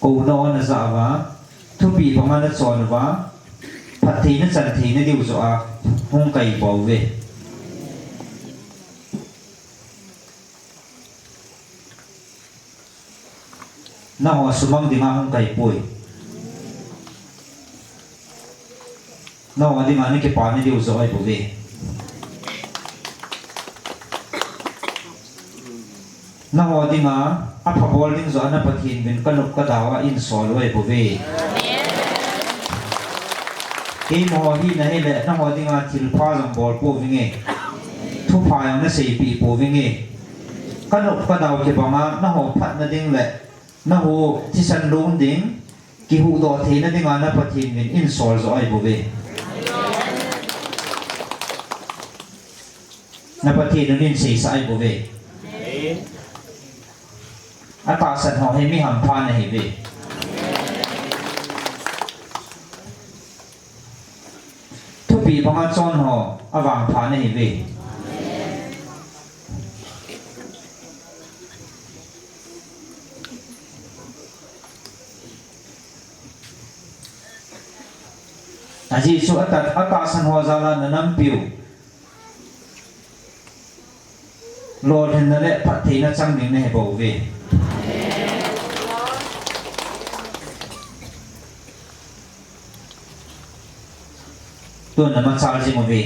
Kou no na jah uva, thupi banga na chon uva, phattheina chantheina diu joh a hung kai bou ve. Nangho sumang dinga hung kai poi. Nangho dinga na kipana diu joh ahi bou ve. Nangho dinga apha bol ding joh a na Pathen min ka nop ka dau a in sol u ahi bou ve. Keimaho hina hile nangho dinga thilpha jong bol pouvinge. Thupha jong na seipeh pouvinge. Ka nop ka dau kibanga nangho phatna ding le nangho thisan long ding, kihuhdoh theina dinga na Pathen min in sol joh ahi bou ve. Na Pathen un in seisah ahi bou ve. Atahsan ho hi mi hampha na hi ve. thupi banga chon ho avangpha nahiuve. Ajeh chu ata, atahsan ho jal a nanampiu lolhinna le phattheina chang ding nahi bouve. Tun namachal jing uve.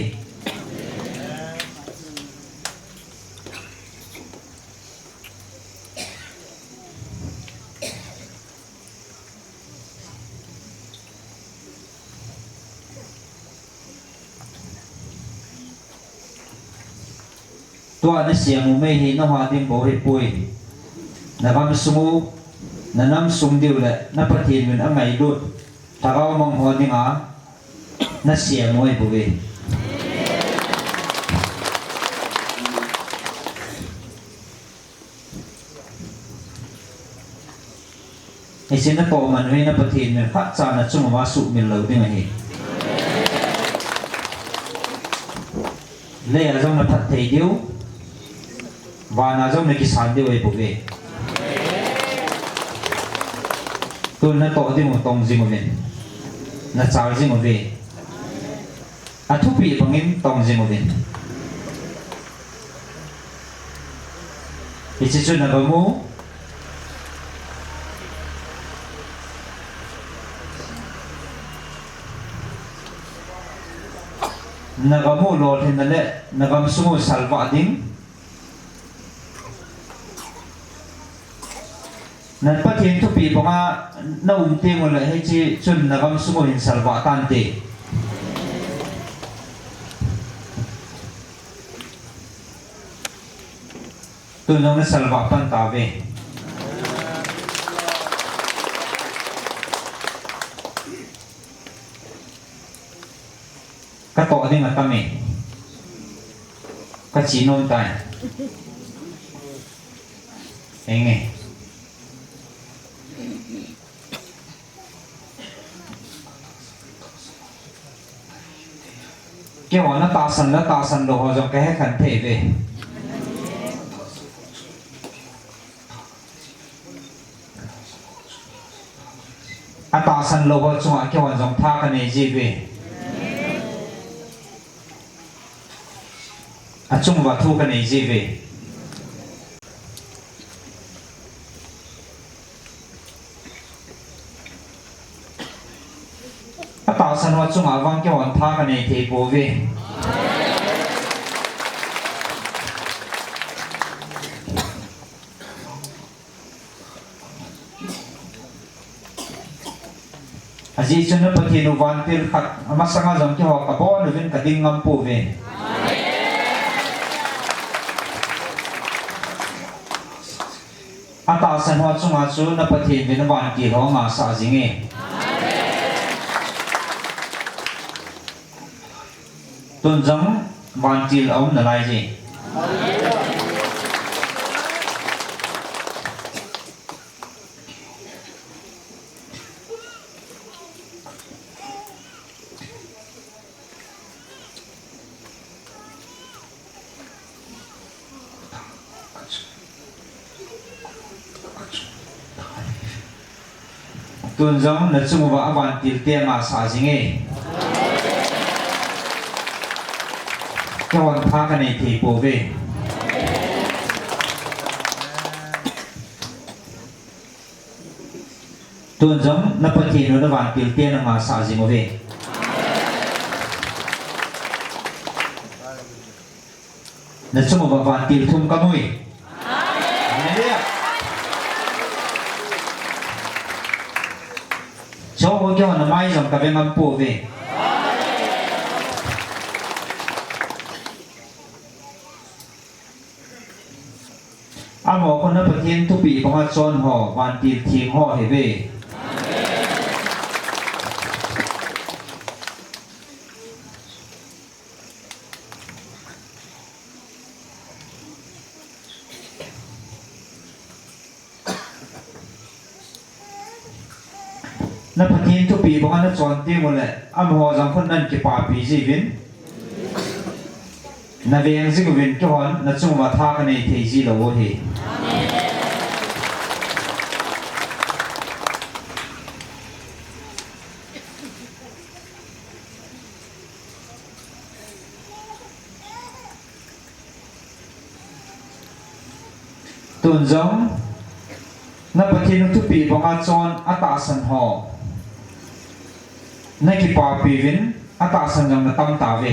Tua nasem u mei hi naha ding bou hipoi. Nagamsung u, nanamsung diu le na Pathen min angailut lhagao mang ho dinga nasem u ahibouve. Hiche natoh man u hi na Pathen min khatcha nachung uva suhmil lou ding ahi. Lei a jong naphatthei diu, van a jong nakisan diu ahibouve. Tun natoh ding u tong jing uvin, nachal jing uve. Athupi bangin tong jing uvin. Hiche chu nagam u, nagam u lolhinna le nagamsung u salvah ding, na Pathen thupi banga naum teng ule hiche chun nagamsung u hin salvah tante. Tun jong nasalvah pan tauve. Katoh ding atam e. Kache nom tai. Henge. Keihon atahsan le atahsan lou ho jong kahe khen thei uve. Atahsan lou ho chunga keihon jong tha kanei jiuve. Achung uva thu kanei jiuve. Atahsan ho chunga vang keihon tha kanei thei pouve. Ajeh chu na Pathen u vantil khat, amasanga jong keiho kabon uvin kading ngam pouve. Atahsan ho chunga chu na Pathen vin vantil ho angasah jinge. Tun jong vantil aum nalai je. Tun jong nachung uva avantil te angasah jinge. Keihon tha kanei thei pouve. Tun jong na Pathen u na vantil te angasah jing uve. Nachung uva vantil thum kamui. Hallelujah. Cho ho keiho namai jong kave ngam pouve. Amaho khu na Pathen thupeh banga chon ho, vantil theng ho ahiuve. Na Pathen thupeh banga nachon teng uleh, amaho jong khun nakipapi jiuvin. Naveng jing uvin, keihon nachung uva tha kanei thei jilou ahi. Tun jong, na Pathen thupeh banga chon atahsan ho nakipapi uvin, atahsan jong natam tauve.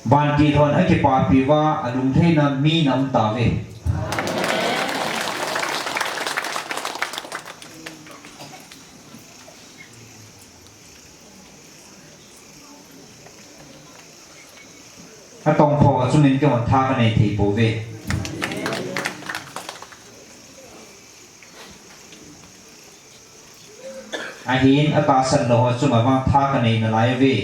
Vantil hon akipapi uva, alungtheina mi naum tauve. Atongpho chungin keihon tha kanei thei pouve. Ahin, atahsan lou ho chunga vang tha kanei nalai uve.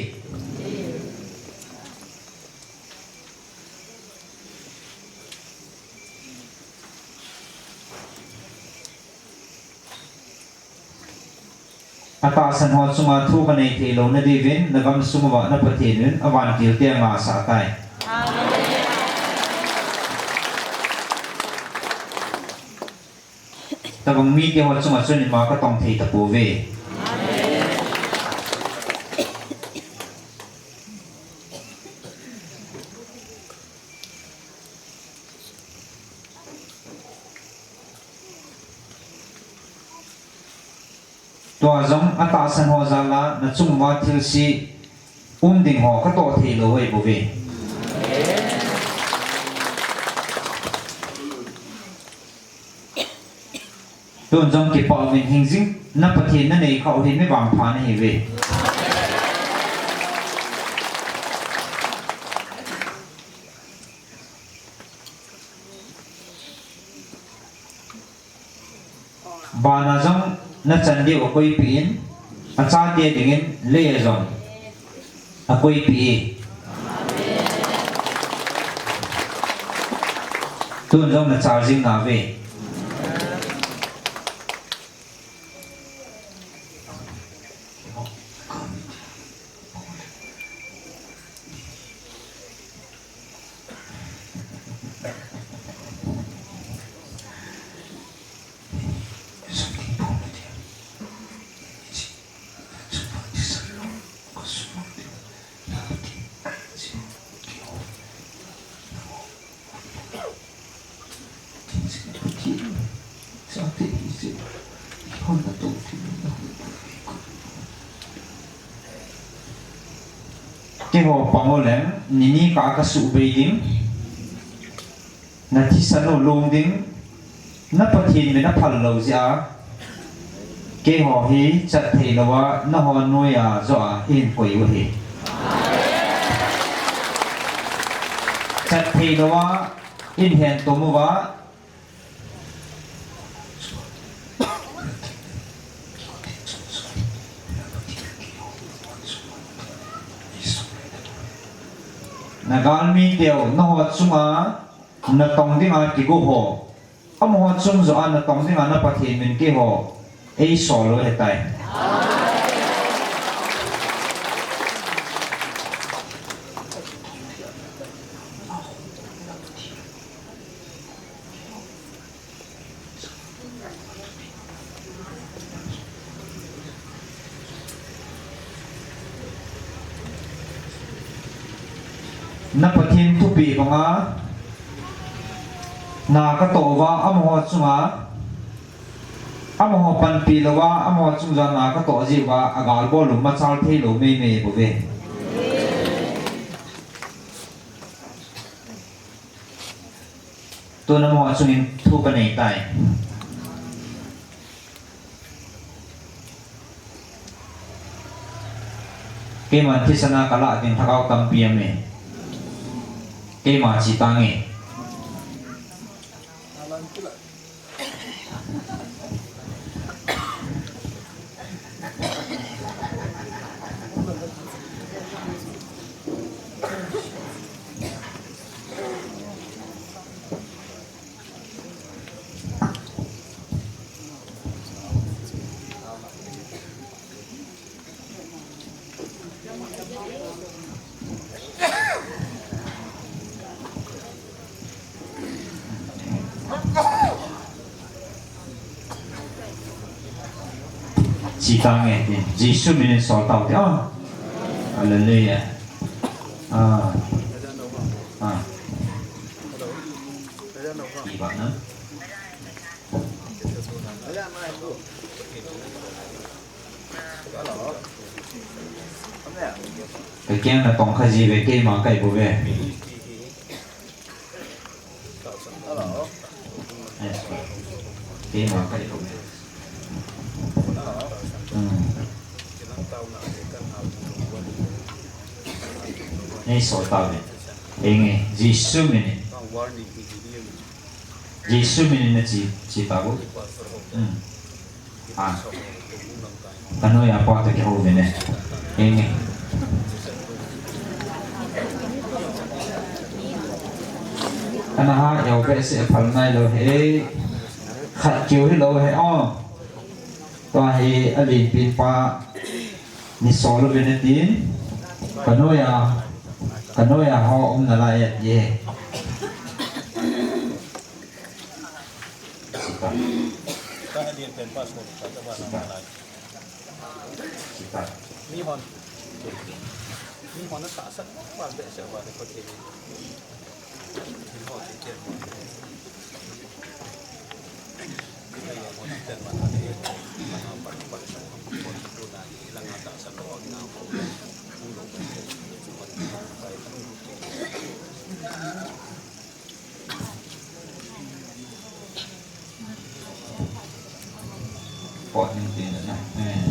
Atahsan ho chunga thu kanei thei louna diuvin, nagamsung uva na Pathen in avantil te angasah tai. Tobang mite ho chunga chun ima katong thei tapouve. Tua jong atahsan ho jal a nachung uva thilse um ding ho katoh thei lou ahi bouve. Tun jong kipah uvin, hingjing na Pathen nanei khah u hi mi vangpha nahiuve. Vana jong nachan diu akoipeh in, achate dingin lei a jong akoipeh e. Tun jong nachal jing nauve. Keiho pang uleng, nini kah a kasuhbei ding, nathisan u long ding, na Pathen min aphal lou jeh a, keiho hi chat thei louva, nangho noiya joh a eihin koi u ahi. Chat thei louva, eihin hen tom uva, na galmi teu, nangho chunga natong dinga kigo ho, amaho chung joh a natong dinga na Pathen min keiho eisol u ahitai. Na Pathen thupeh banga na katoh uva, amaho chunga, amaho panpi louva, amaho chung joh a na katoh jeh uva, agalbol u machal thei lou meimei bouve. Tun amaho chungin thu kanei tai. Keiman thisan a kalah ding lhagao tampi aume. Keima chi tange. Itange tin, Jesu minin sol tau te. Ah. Hallelujah. Ah. Ah. Iba na. Kakeng na tong kha ji ve, keima kai bou ve. Keima kai bou ve. Hmm. Nei sol ta ve. Enge, Jesu minin. Jesu minin na chi, chi ta bou. Hmm. Ah. Ka noiya pa toh kihou vin e. Enge. Ana ha, eo behseh a phal nailou he. Khat keu hilou he o. Tua hi a lenpen pa ni sol uvin atin. Ka noiya, ka noiya ho um nalai e ati e. Sita. Sita. Sita. Mihon, mihon atahsan val behseh uva le Pathen in thil ho kichen ho. Pot ni tin na. Eh.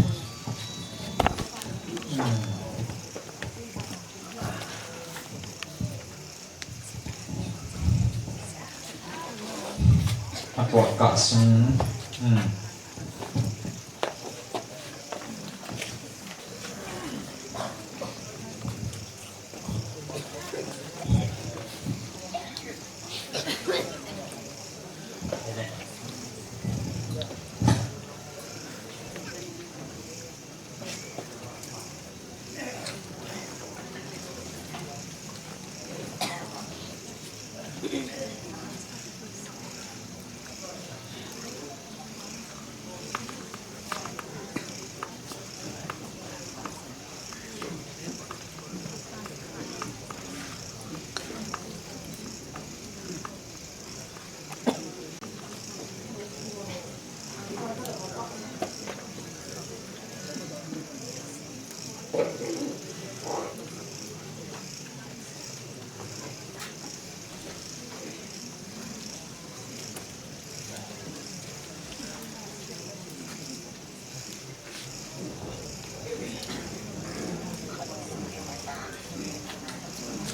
Hmm. A pot kah sung. Hmm.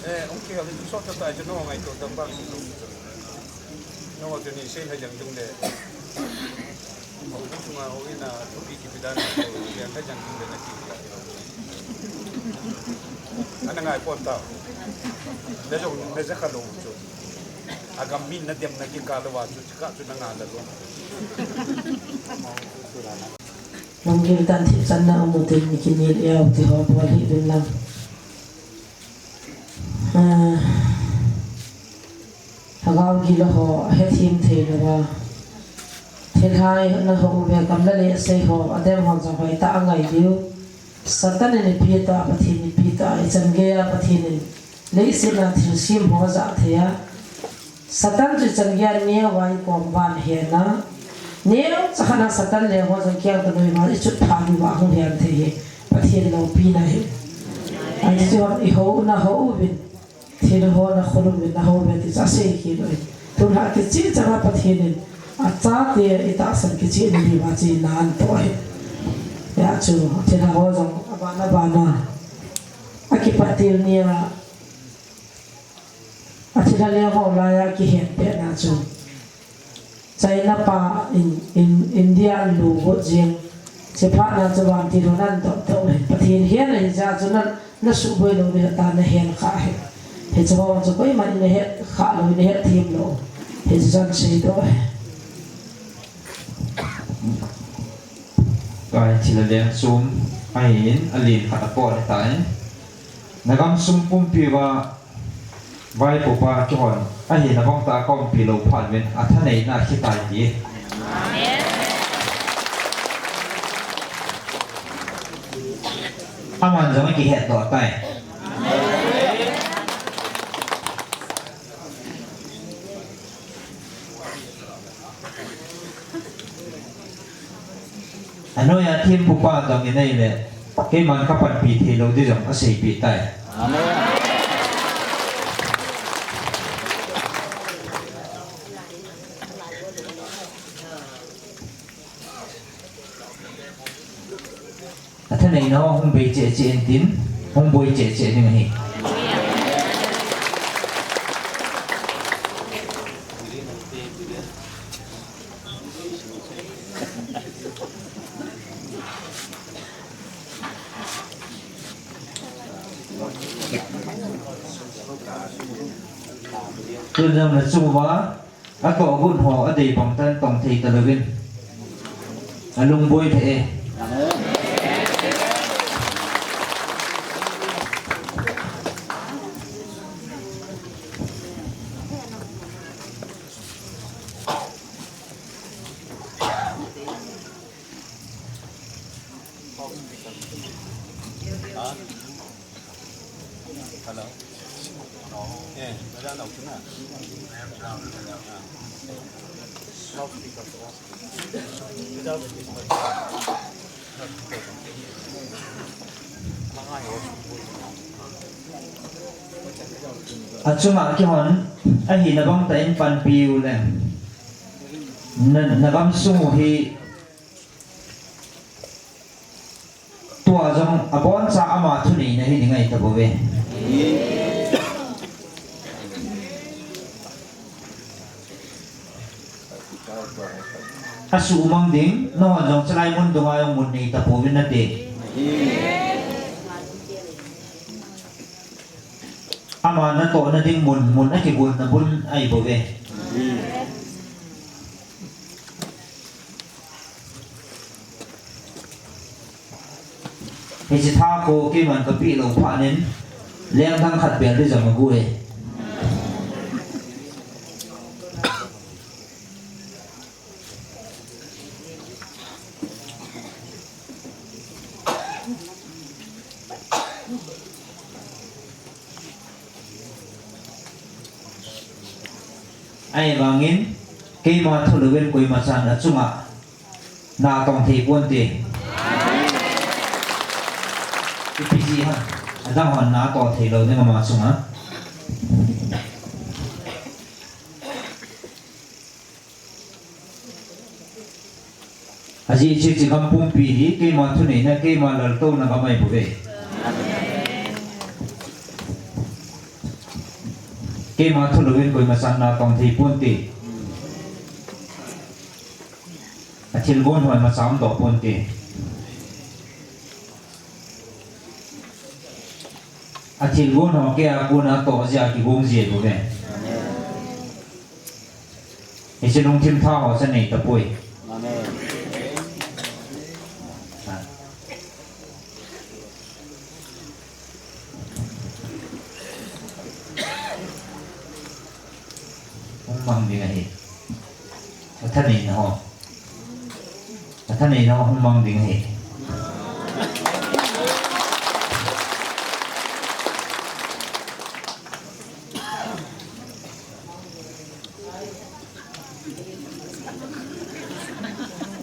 Eh, okay, ali tu sot ta je no ngai to da ba. No, tu ni sei ha jang jung le. Ho tu ma ho ina tu pi ki pi da na ko, ya ka jang jung le na ki. Ana ngai pon ta. Na jong, na ja kha lou chu. Agam min na dem na ki ka lou va chu, ka chu na nga la lou. Lamgil tan thipchanna amu tin mi kinel e u ti ho bol hih uvin lang. Ah, lhagao gil ho hethem thei louva. Thilhai na ho uve, gam le lei asei ho, adem ho jong hoitah a ngai diu. Satan in ipi atoh a, Pathen in ipi atoh a, ichan geiya Pathen in leiset a thilsem ho ajah thei a. Satan chu ichan geiya neo a ikom uva ahen a. Neocha khat a Satan le ho jong kiang kanoi uva ichut phat diuva hung hen thei hi Pathen loupina ahi. Ahi chu ihou na hou uvin. Thil ho na khonung uvin na hou uve ti chu asei kit lou ahi. Tun lha kicheh chang a Pathen in achate itahsan kicheh na diuva chu inan toh ahi. Hijeh chun thil ho jong abana bana akipat til nia. A thilha leng ho laiya kihen pet na chu China pa in, in, India alu got jeng. Hiche phat na chu vantil hon adoh doh le. Pathen hen ahi jeh chun na, na suboi lou ding ahi ta, na hen kha ahi. Hiche ho chu koiman in ahet kha lou, in ahet them lou. Hiche chan seidoh ahi. Tua hi thilha leng chom ahin, alen khat apot ahitai. Nagam sung pumpi uva vaipopa kihon ahi, nabang tah a kaumpi lou phat uvin athaneina akhel tai ti. Amen. Aman jong akihetdoh tai. Anoiya thempupa jong inei le, keiman kapanpi theilou ding jong aseipeh tai. Amen. Athaneina ho hung bei cheh cheh intin, hung boi cheh cheh ding ahi. Tun jong nachung uva, atoh got ho adei bang tan tong thei talouvin. Alungboi thei e. Achunga kihon, ahina bang tah in panpi u le. Na, nagamsung u hi Tua jong aboncha ama thuneina hi ding ahi tabouve. Asuhmang ding, nahon jong chulai mun dunga jong mun nei tapouvin nate. Ama natohna ding mun, mun akigonna mun ahibouve. Hiche tha khu keiman kapeh lou phat in, lengthang khat bel ding jong agu e. Ahivangin, keima thulouvin koimachan achunga na atong thei ponte. Ipi jeh ham, adang hon na atoh thei lou ding ama chunga. Ajeh chu hiche gam pumpi hi keima thuneina, keima laltouna gam ahibouve. Keima thulouvin koimachan na atong thei ponte. Athilgon ho imacha umdoh ponte. Athilgon ho keiya kona atoh jeh a kigong ji ahibouve. Hiche lungthim tha ho chu nei tapoi. Amen. Hung mang ding ahi. Athaneina ho. Athaneina ho hung mang ding ahi.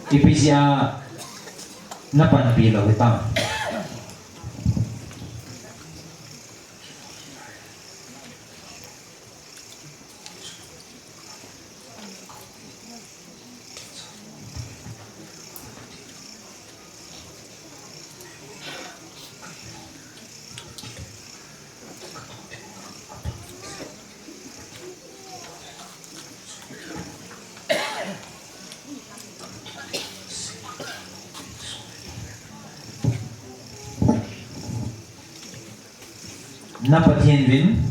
Ipi jeh a napanpi lou hitam. Na Pathen vin,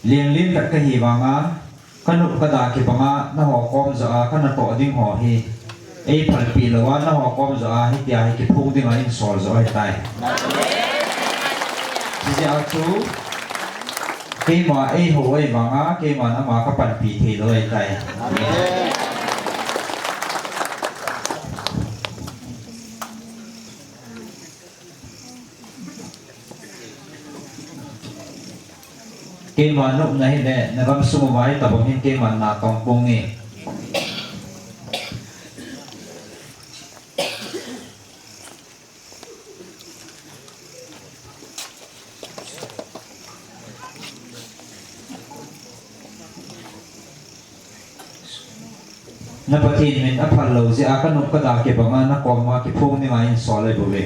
lenglen khat kahi vanga, kanop kada kibanga, naho kom joh a, kanatoh ding ho hi, eiphalpeh louva, naho kom joh a, hitia hi kiphong dinga insol joh ahitai. Hijeh a chu, keima eihou ahivanga, keiman ama kapanpi thei lou ahitai. Keima nopna hi le, na gamsung uva hitobang hin keima natong ponge. Na Pathen min aphal lou jeh a ka nop ka da kibang a na koma kiphong dinga hin sol ahi bouve.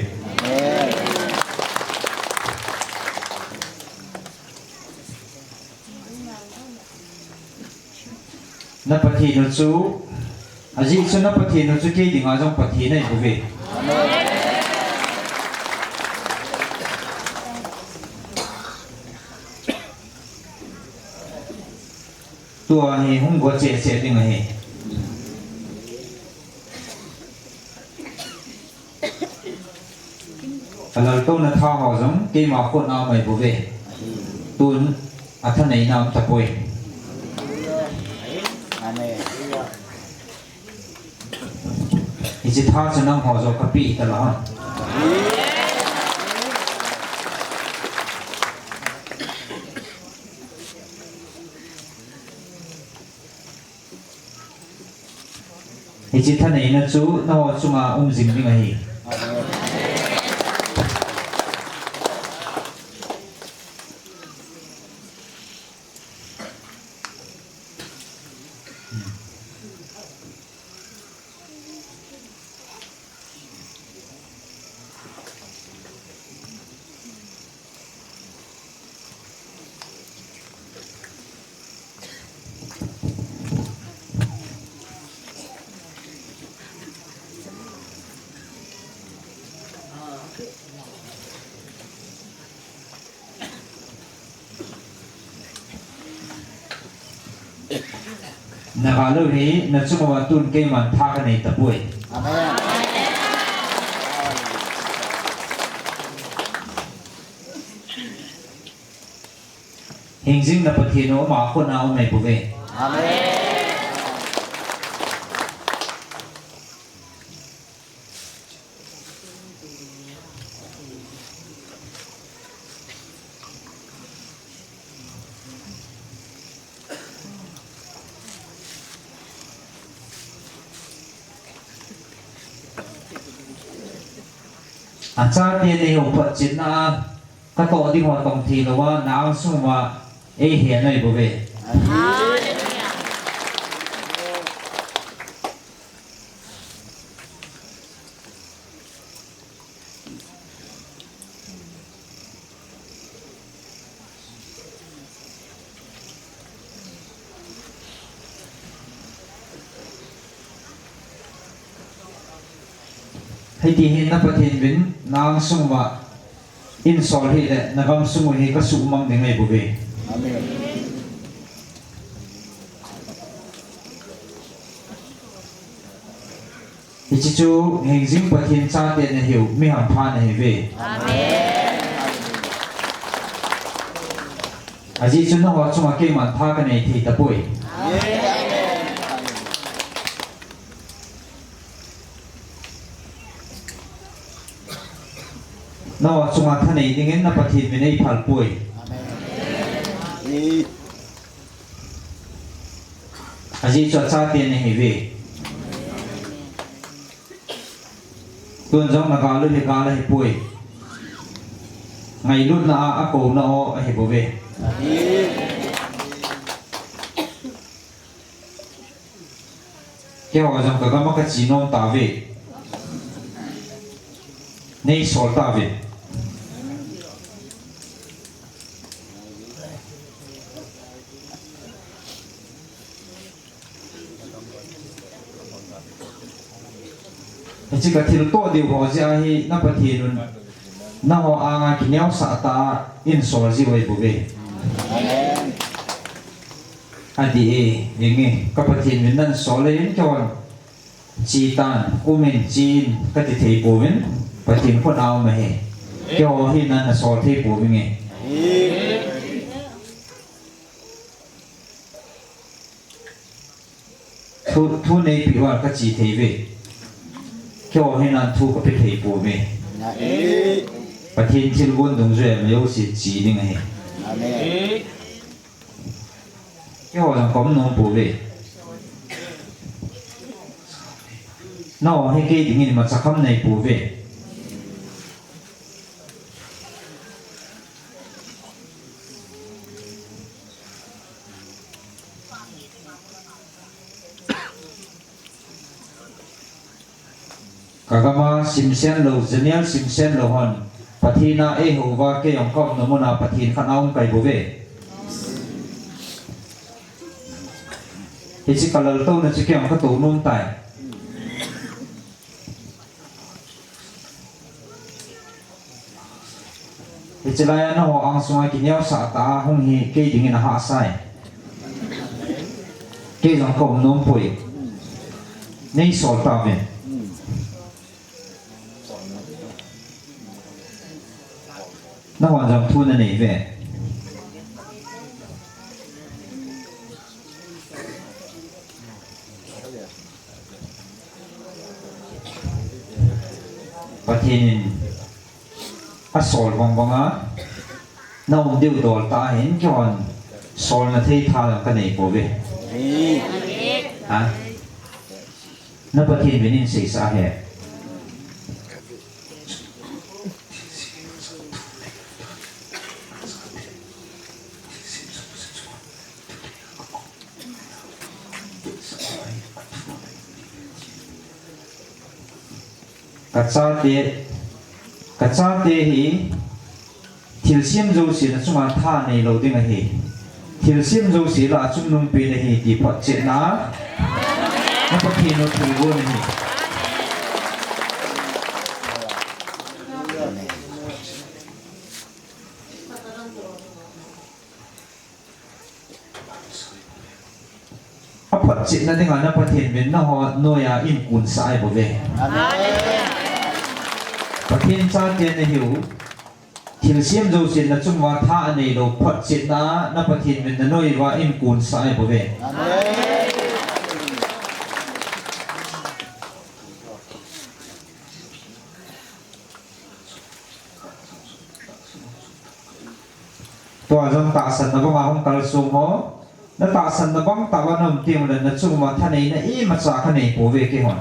Na Pathen u chu, ajeh chu na Pathen u chu kei dinga jong Pathen ahi bouve. Tua hi hung go cheh cheh ding ahi. Ka laltouna tha ho jong keima khut a um ahi bouve. Tun a thaneina um tapoi. Amen. Hiche tha chu nangho joh kapeh tala hon. Hiche thaneina chu nangho chunga um jing ding ahi. Na gal u hi na chunga tun keiman tha kanei tapoi. Amen. Hingjing na Pathen u ama khut a um ahi bouve. Amen. Achate nei hou phat chetna a, katoh ding ho tong thei louva, na angsung uva eihen ahi bouve. Hiti hin na Pathen uvin na angsung uva einsol hih le, na gamsung u hi kasuhmang ding ahi bouve. Amen. Hiche chu hingjing Pathen chate nahiu, mi hampha nahiuve. Amen. Ajeh chu nangho chunga keiman tha kanei thei tapoi. Amen. Nangho chunga thanei dingin na Pathen uvin eiphal poi. Amen. Ajeh chu achate nahiuve. Tun jong na gal u hi gal ahipoi. Ngailutna a, akouna u ahi bouve. Keiho jong ka gam a kache nom tauve. Nei sol tauve. Hiche ka thiltoh diu ho jeh a hi na Pathen un nangho anga kineosah tah a einsol jiu ahi bouve. Amen. Adih e, inge, ka Pathen uvin nan sol in keiho che tan, um in, che in, kati thei pouvin, Pathen khut a um ahi. Keiho hi nan nasol thei pouvinge. Thu, thu neipeh uva kache thei uve. Keiho hi nan thu kape thei pouve. Amen. Pathen thilgon dungjuia mi jouse che ding ahi. Amen. Keiho jong kaum nom pouve. Nangho hi kei dingin imacha kham nei pouve. Kagama simsen lou, Daniel simsen lou hon, Pathen a eihouva kei jong kaumna muna Pathen khat a hung kai bouve. Hiche kalaltouna chu kei jong katou nom tai. Hiche laiya nangho angsunga kineosah tah a hung hi kei dingin ahahsa e. Kei jong kaum nom poi. Nei sol tauve. Nahon jong thu nanei ve. Pathen in asol bang banga naum diu dol tah ahin, keihon solna thei tha jong kanei pouve. Ha? Na Pathen min in seisah hen. Kachate, kachate hi thilsem jouse na chunga tha neilou ding ahi. Thilsem jouse lah a chungnungpen ahi ti photchetna a na Pathen u thilgon ahi. Aphotchetna dinga na Pathen min nangho noiya eikinsah ahi bouve. Pathen chate nahiu. Thilsem jouse na chunguva tha aneilou photchetna a na Pathen min na noiuva eikinsah ahi bouve. Tua jong tahsanna banga hung kalsong ho, na tahsanna bang tah a na um teng uleh na chunguva thaneina imacha kanei pouve keihon.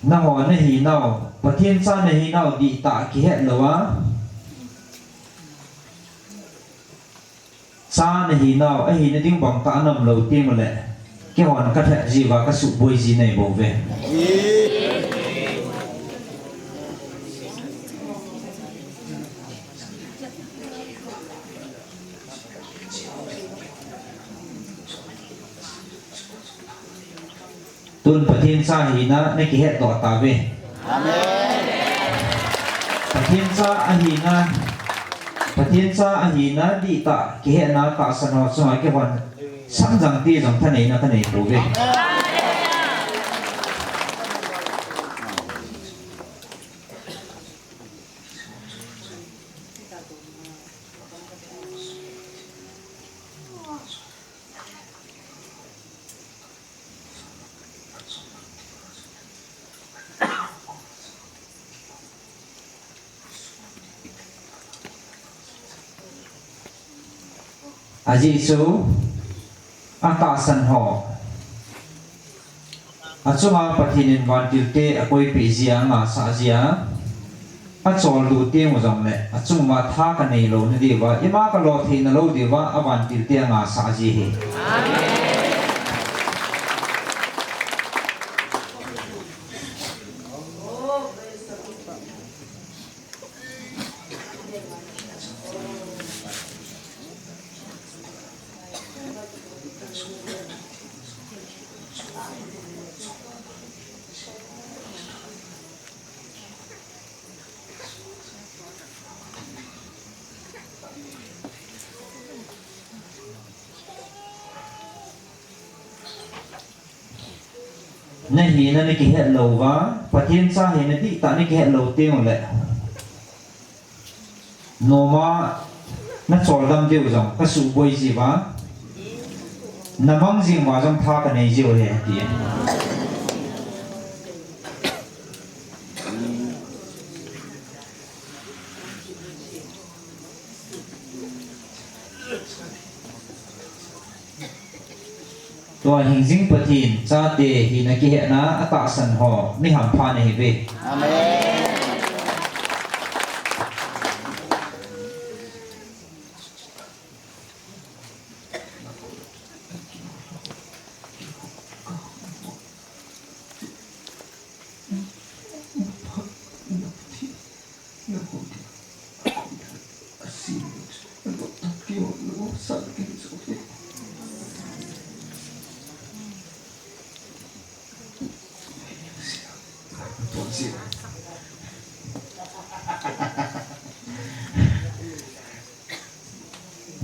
Nangho nahinau, Pathen cha nahinau dihtah kihet louva, cha nahinau, ahina ding bangtah a na um lou teng uleh, keihon kathat jiuva kasuhboi ji nahi bouve. Tun Pathen cha hina na kihetdoh tauve. Amen. Pathen cha ahina, Pathen cha ahina dihtah kihetna tahsan ho chunga keihon samjang ti jong thaneina kanei pouve. Ajeh chu atahsan ho achunga Pathen in vantil te akoipeh jia, angasah jia, acholdo teng u jongleh, achunguva tha kanei louna diuva, ima kalo theina lou diuva, avantil te angasah ji ahi. Nahina nakihet lou uva, Pathen cha hina dihtah nakihet lou teng uleh, noma nachol dam diu jong kasuboi jiuva, namang jing uva jong tha kanei jiu ahi, ati. Tua hingjing Pathen chate hina kihetna atahsan ho mi hampha nahiuve. Amen.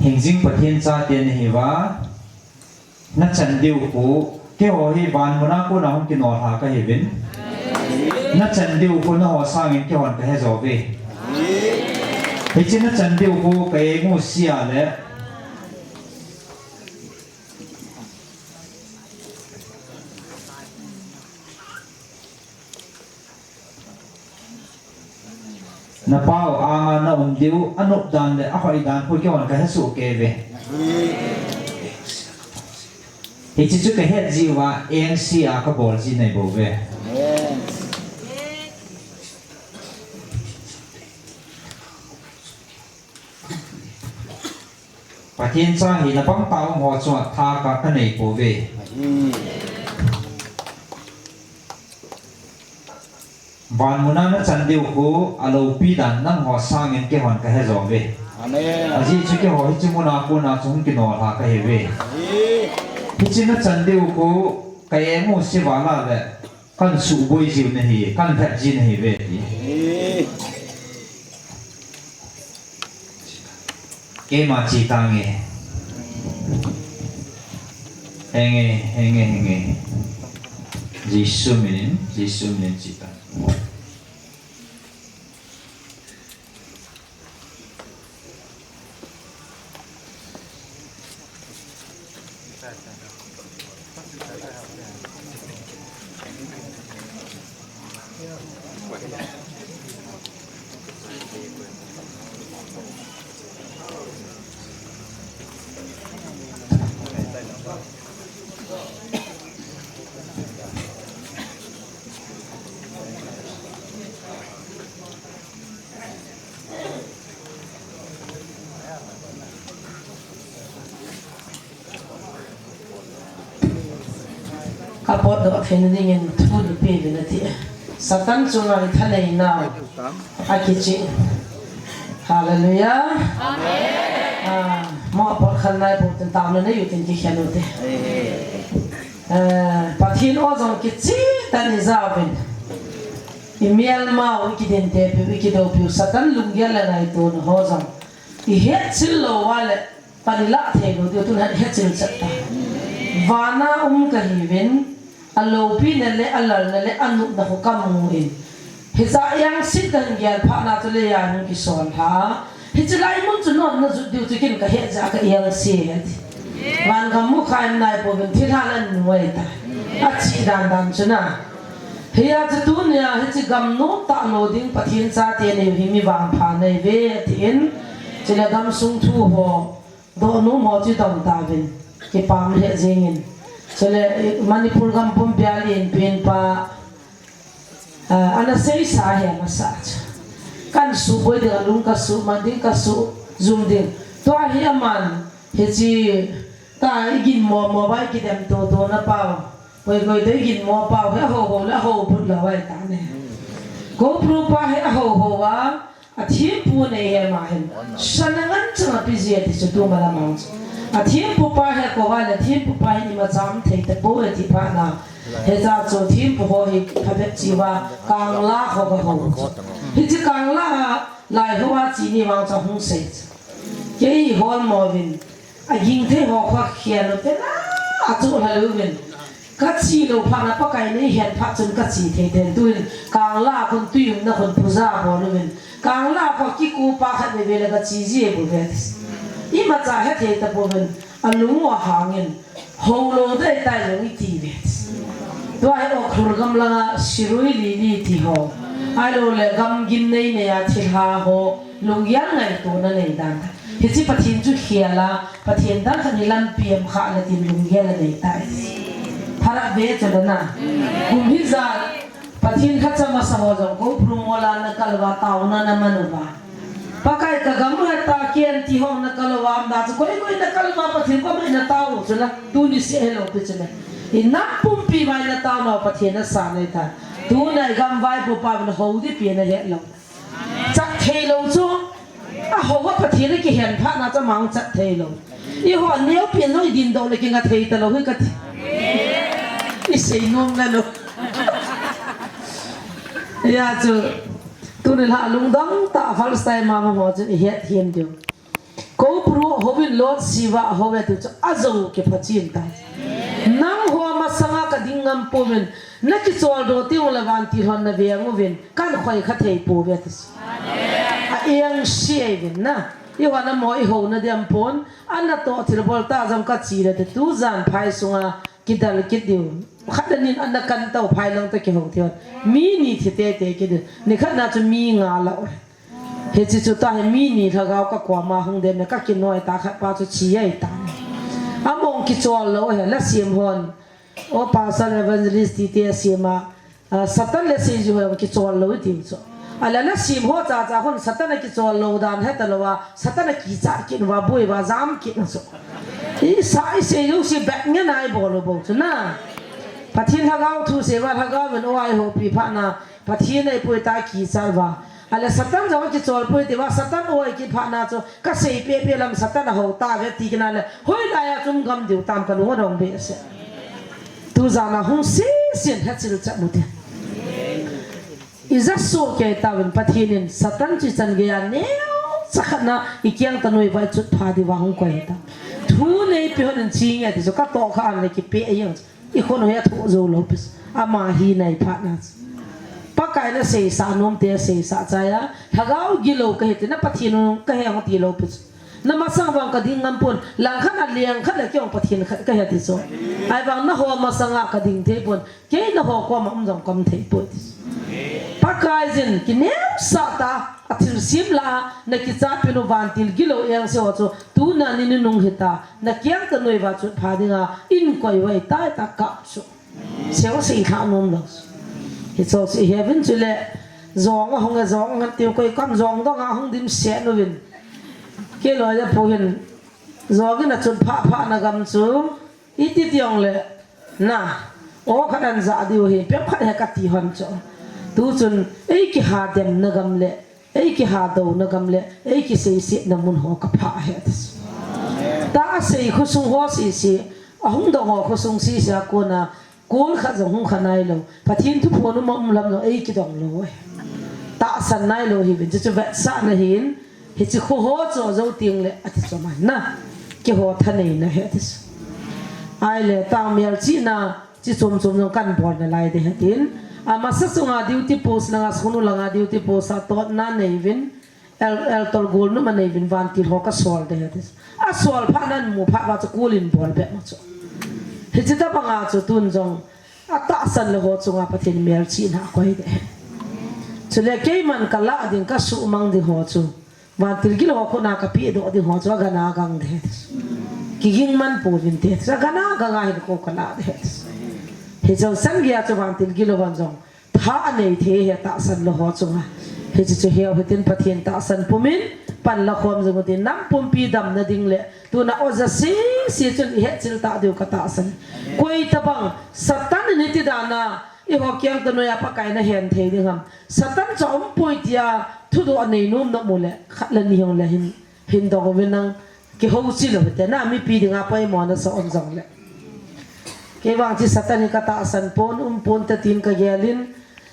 Hingjing Pathen chate nahiuva, nachan diu khu, keiho hi van muna kona hung kinolha kahiuvin. Nachan diu khu nangho sangin keihon kahe jouve. Hiche nachan diu khu ka-eng u sia le Napa u anga naum diu, anop dan le ahoidan khu keihon kahesoh kei uve. Hiche chu kahet jiuva, engse a kabol ji nahibouve. Pathen cha hina pangtah um ho chunga tha ka, kanei pouve. Van muna nachan diu khu aloupi dan nangho sangin keihon kahe jouve. Amen. Ajeh chu keiho hiche muna kona chu hung kinolha kahiuve. Hiche nachan diu khu ka-eng u sia vala le Kan suboi jiu nahi, kan lhep ji nahiuve ti. Keima che tange. Henge, henge, henge. Jesu minin, Jesu minin che tange. Kapotdoh theina dingin thu napeuvin nate. Satan chunga ithaneinau akichih. Hallelujah. Amen. Ah, mo apot khan nai po tin taona nei u tin kikhen u te. Eh, Pathen o jong kichih tah in ijauvin. Imelmau, ikidintepiu, ikidoupiu, Satan lunggel le ngaitona ho jong ihetchil lou uva le, pan ilah thei lou diu, tun ihet, ihetchil chet ta. Vana um kahiuvin, aloupina le, alalna le, anopna khu kamun. Hijeh a engse kahin gel phat na chule jan hung kisonlha. Hiche lai mun chu nopna jot diu chu kin kahet jeh a ka engse ahi. Van gam mukha in naipouvin thilha la nuai ta. Achih dan dan chu na. Hia chu tunia hiche gam nom tah lou ding Pathen chate neiu hi mi vangpha neiuve tin. Chule gamsung thu ho, dohnom ho chu dong tauvin. Kipah lheh jengin. Chule Manipur gam pumpia le inpen pa Ah, ana seisa hi amasa chu. Kan suboi ding, alung kasuh man ding, kasuh jum ding. Tua hi aman, hiche, ta iginmo mo uva ikidem toto na pau. Koi koi toh iginmo pau hi ahou hou le ahou phut lou ahi ta ne. Gopro pa hi ahou hou a, athempu nei hi ama hin. Sana ngen chang ape ji ati chu tu malam a chu. Athempu pa hi akou a le, athempu pa hin imacha um thei tapoi ati phat na. Hijeh chun thempu ho hi phabep cheh uva, kangla ho kahou. Hiche kangla a, lai ho a chini vang chu hung sei. Kei holmo uvin, aging thei ho kho khel u te na, achu lha lou uvin. Ka chi lou phat na Pakai nei hen phat chun ka chi thei thei. Tuin Kangla khun tui umna khun puja bol uvin. Kangla khun kikupa khat nei ve le ka chi ji e bu ve. Imacha he thei ta bu vin. A lung u a hangin. Ho lou dai tai lou i ti ve. Tua hi Ukhrul gam langa Sirui Lili ti ho. Ahilou le gam gin nei nei a thilha ho. Lunggel ngaitona nei dan ta. Hiche Pathen chu khel a, Pathen dang khat hi lampi em kha na tin lunggel a nei tai. Pharap ve chu le na. Kum hijat, Pathen khat cha masa ho jong ko prum wala na kalva taona na manuva. Pakai ka gam u heta ken ti ho na kalva am da chu koi koi na kalva Pathen ko mai na tao chu la. Tuni se helou pi chu le. I nam pumpi mai na taona Pathen na sa nei ta. Tuna i gam vaipo pa na ho di pi na helou. Chat thei lou chu. A ho va Pathen a kihen phat na cha mang chat thei lou. I ho neo pi lou i din do le kinga thei ta lou hi ka ti. I sei nom le lou. Ya chu. Tuni la lungdong ta first time ma ma ho chu i het hian diu. Ko pru hovin Lord Shiva hove tu chu ajo ke phachin ta. Nang ho masanga ka ding ngam pouvin na kichol do ti ung la vantil hon na ve ang uvin kan khoi kha thei pouve ti. A eng si ai vin na. I ho na mo i ho na diam pon. An na to thil bol ta jam ka chi le te tu jan phai sunga kidal kit diu. Khat na nin an na kan tau phai lang ta ki ho thil. Mi ni thi te te ki diu. Ni khat na chu mi nga la. Hiche chu ta hi mi ni lhagao ka koma hung dem le ka kinoi ta khat pa chu chi ai ta. Among kichol lou he la sim hon. O pastor evangelist ti te sim a, a, Satan le seiju hon kichol lou ti chu. A la la sim ho cha cha hon Satan a kichol lou dan he ta lou a, Satan a kicha kin va bui va jam kin chu. I sa i seiju si bek nge nai bol lou bo chu na. Pathen lhagao thu se va lhagao men o ai ho pi pha na. Pathen ei pui ta kichal va. A le Satan jong kichol pui ti va, Satan oi kit phat na chu, ka sei pe pe lam Satan a ho ta ve ti kina le, hoi lai a chum gam diu tam ka lung a dong be se. Tu jan a hung si sin he chil cha mu te. I ja so ke ta vin Pathen in Satan chi chan ge a neo cha khat na i kiang ta noi vai chut pha di va hung koi ta. Thu nei pi hon in chi nge ti chu ka to kha an le ki pe a yang. I khon hoi a thoh jou lou pis. Ama hi nai phat na. Pakai na seisa nom te seisa chaya. Lhagao gilou ka hi te na Pathen nung ka hi hong ti lou pis. Na masang vang ka ding ngam pon. Lang khat na liang khat le kei hong Pathen khat ka hi ti so. Ai vang na ho masanga ka ding thei pon. Kei na ho koma um jong ka um thei pon ti. Pakai jin ki neu sa ta. A thil sim la na kicha pinu vantil gilou eng se ho chu. Tu na ni ni nung hi ta. Na kiang ta noi va chut pha dinga in koi vai tai ta kap chu. Seo sei kha nom lo. Hi cho si he vin chu le zong a hong a zong ngan tiu koi kam zong dong a hong dim se nu vin. Ke lo ya pu hin zong in a chut pha pha na gam chu. I ti tiang le na o khat an za diu hi pem khat he ka ti hon chu. Tu chun ei ki ha dem na gam le. Ei ki ha do na gam le, ei ki sei si na mun ho ka pha he. Ta a sei khosung ho si si, a hung do ho khosung si si a kona, kul khat jong hung kha nai lo. Pathen thu phon um um lam lo, ei ki dong lo. Ta san nai lo hi vin, chu chu vet sa na hin, hi chi khu ho cho zo ting le, a ti cho man na. Ki ho tha nei na he ti. Ai le, ta mial chi na, Chi chom chom jong kan bol na lai de hetin. A masa sunga duty post langa sunu langa duty post a tot na nei vin. El, el tol gol nu ma nei vin vantil ho ka sol de hetin. A sol pha nan mu pha va chu kulin bol be ma chu. Hi chi ta banga chu tun jong. A ta san le ho chunga Pathen mel chi na koi de. Chu le kei man ka la ding ka su mang ding ho chu. Vantil gil ho khona ka pi do ding ho chu a gana gang de. Ki ging man pu vin te. A gana gang a hin ko ka la de. Hi chang san gei a chu vantil gil ho van jong. Tha a nei the he ta san lo ho chunga. Hi chu chu heu hitin Pathen ta san pumin pan la khom jong tin nam pumpi dam na ding le. Tuna oja si si chun i he chil ta diu ka ta san. Koi ta bang Satan ni ti dana. I ho kiang ta noya Pakai na hen thei ding ham. Satan cha um poi tia thudoh a nei nom na mu le khat le ni hong le hin, hin dong uvin nang ki ho chi lo te na mipi dinga poimo na sa om jong le. Kei vang chi Satan hi ka ta san pon um pon ta tin ka gelin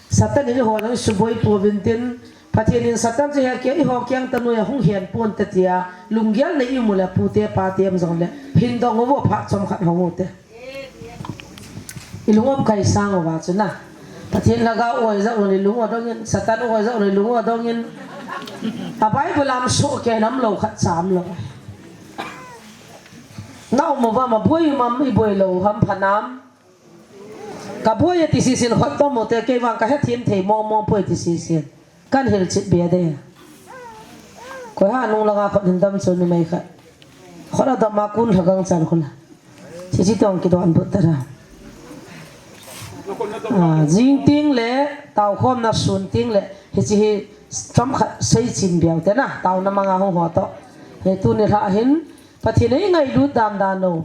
Satan hi ho nang suboi po vin tin Pathen in Satan chu he ke i ho kiang ta noya hung hen pon ta tia lunggel nei i mu le pu te pa te am jong le hin dong uvo pha chom khat hong u te. Ilung um kai sang uva chu na. Pathen lhagao oi jat un ilung adong in, Satan oi jat un ilung adong in. A Bible a um soh kei nam lou khat cha um lou. Na um uva ma boi um am, i boi lou ham pha nam. Ka boi e ti sisin hot to mo te, kei vang ka hethem thei mong mong poi ti sisin. Kan hilchet be de. Koi ha nung langa khut hin dam chu numei khat. Khut a dam a kun lha gang chan khun. Chi chi tong kidon but ta ra. Ah, jing ting le, tao khom na sun ting le, hichi hi chom khat sei chin biau te na, tao na manga hung ho to. He tu ni lha hin, Pathen ei ngailut dan dan u.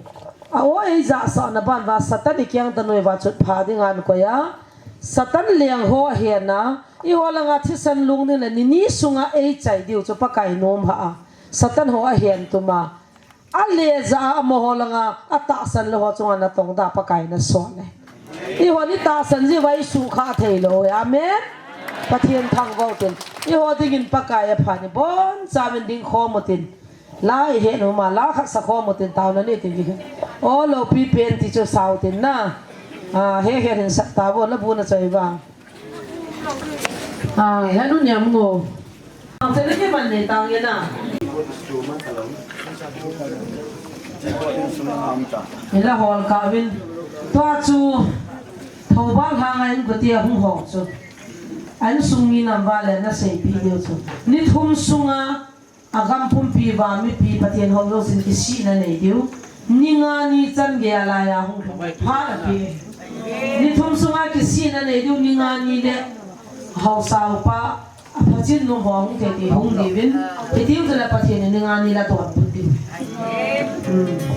A o ei ja sa na ban va Satan i kiang ta noi va chut pha ding an koi a. Satan leng ho a hian a, i ho langa thisan lungning le ni ni sunga ei chai diu chu Pakai nom ha a. Satan ho a hian tuma. A le ja a mo ho langa a tahsan le ho chunga na tong da Pakai na son le. I ho ni tahsan ji vai su kha thei lo. Amen. Pathen thang vo tin. I ho dingin Pakai a pha ni bon cha min ding khom u tin. Lai he nu ma la khat sa khom u tin tao na ni tin ki. O lo pi pen ti chu sau tin na. A he he hin sa ta vo la bu na chai va. A he nu niam ngo. Ang te ni ke man ni tang ye na. Ila hol ka vin. Tua chu thau ba hang a in ko ti a hung ho chu. An sung mi nam ba le na sei pi diu chu. Ni thum sunga A gam pumpi va mipi Pathen ho jouse in kisihna nei diu. Ni nga ni chan gei a lai a hung lhung phat a pi. Ni thum sunga kisihna nei diu, ni nga ni le haosa upa a phachin nu ho hung thei ti hung diuvin. Hitiu chule Pathen in ni nga ni la ton put diu. Hmm.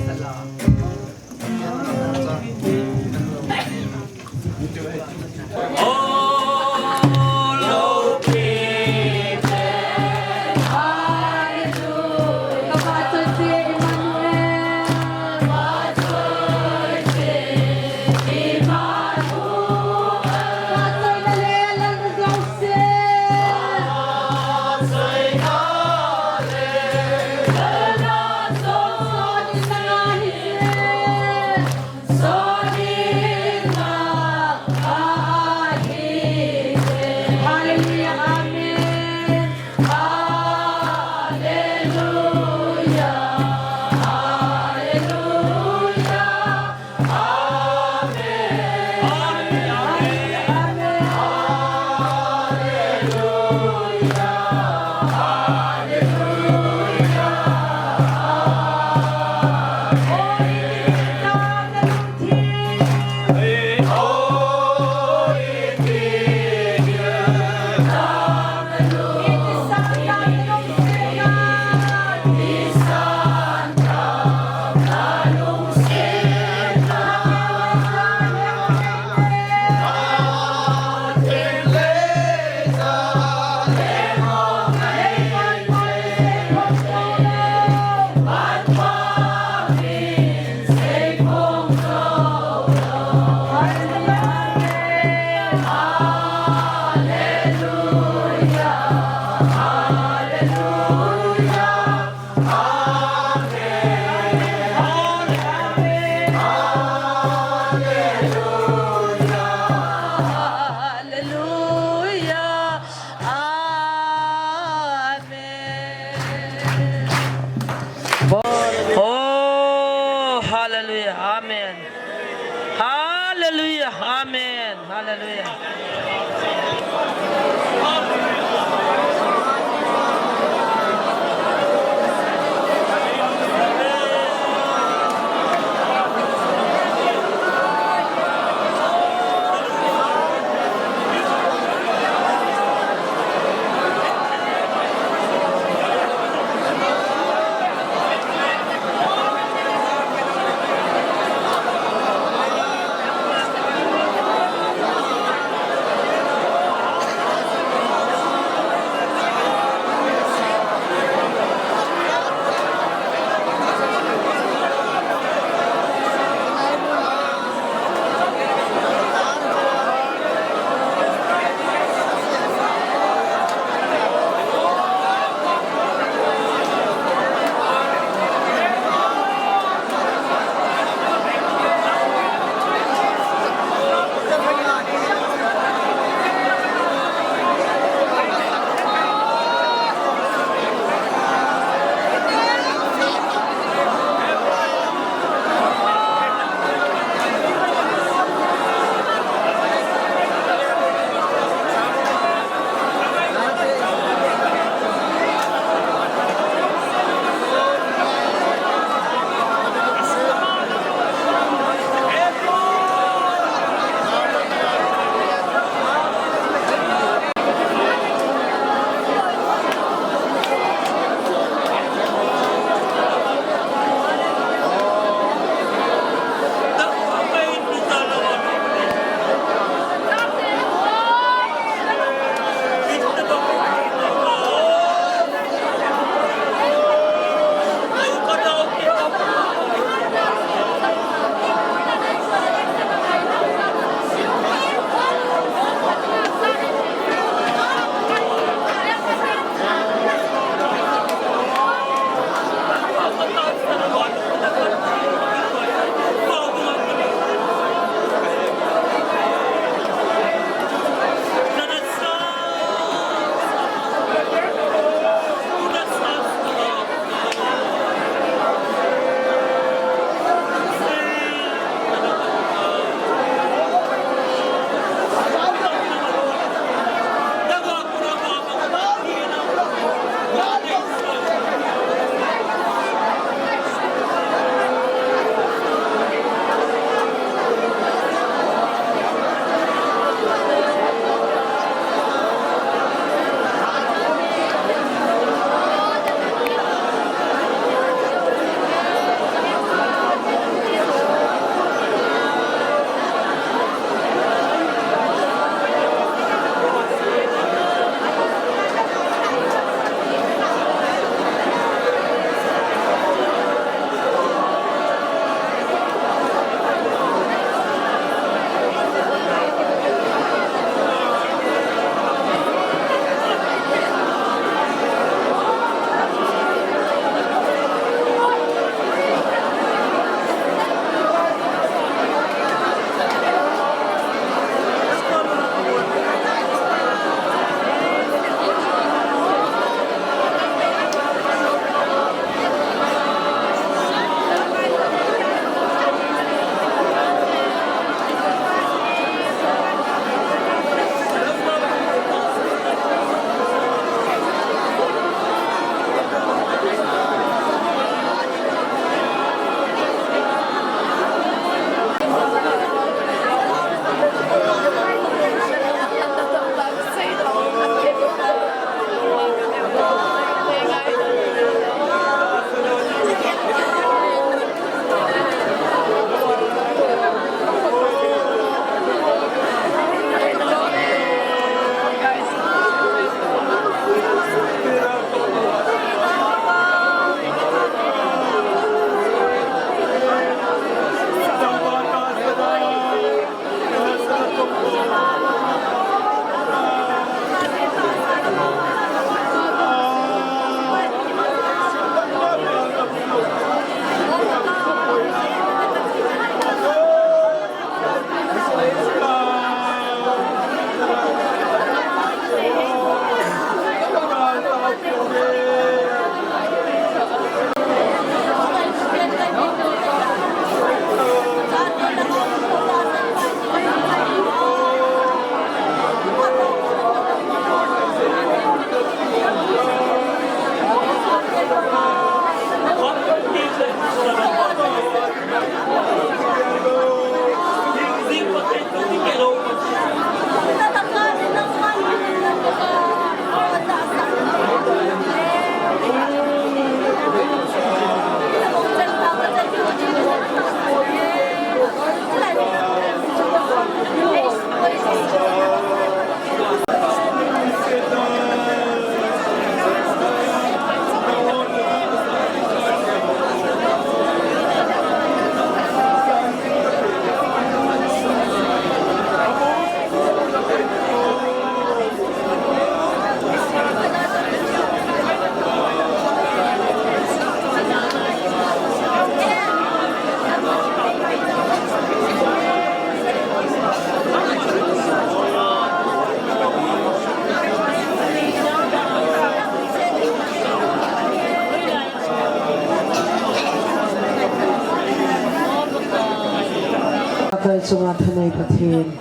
Chunga thanei Pathen.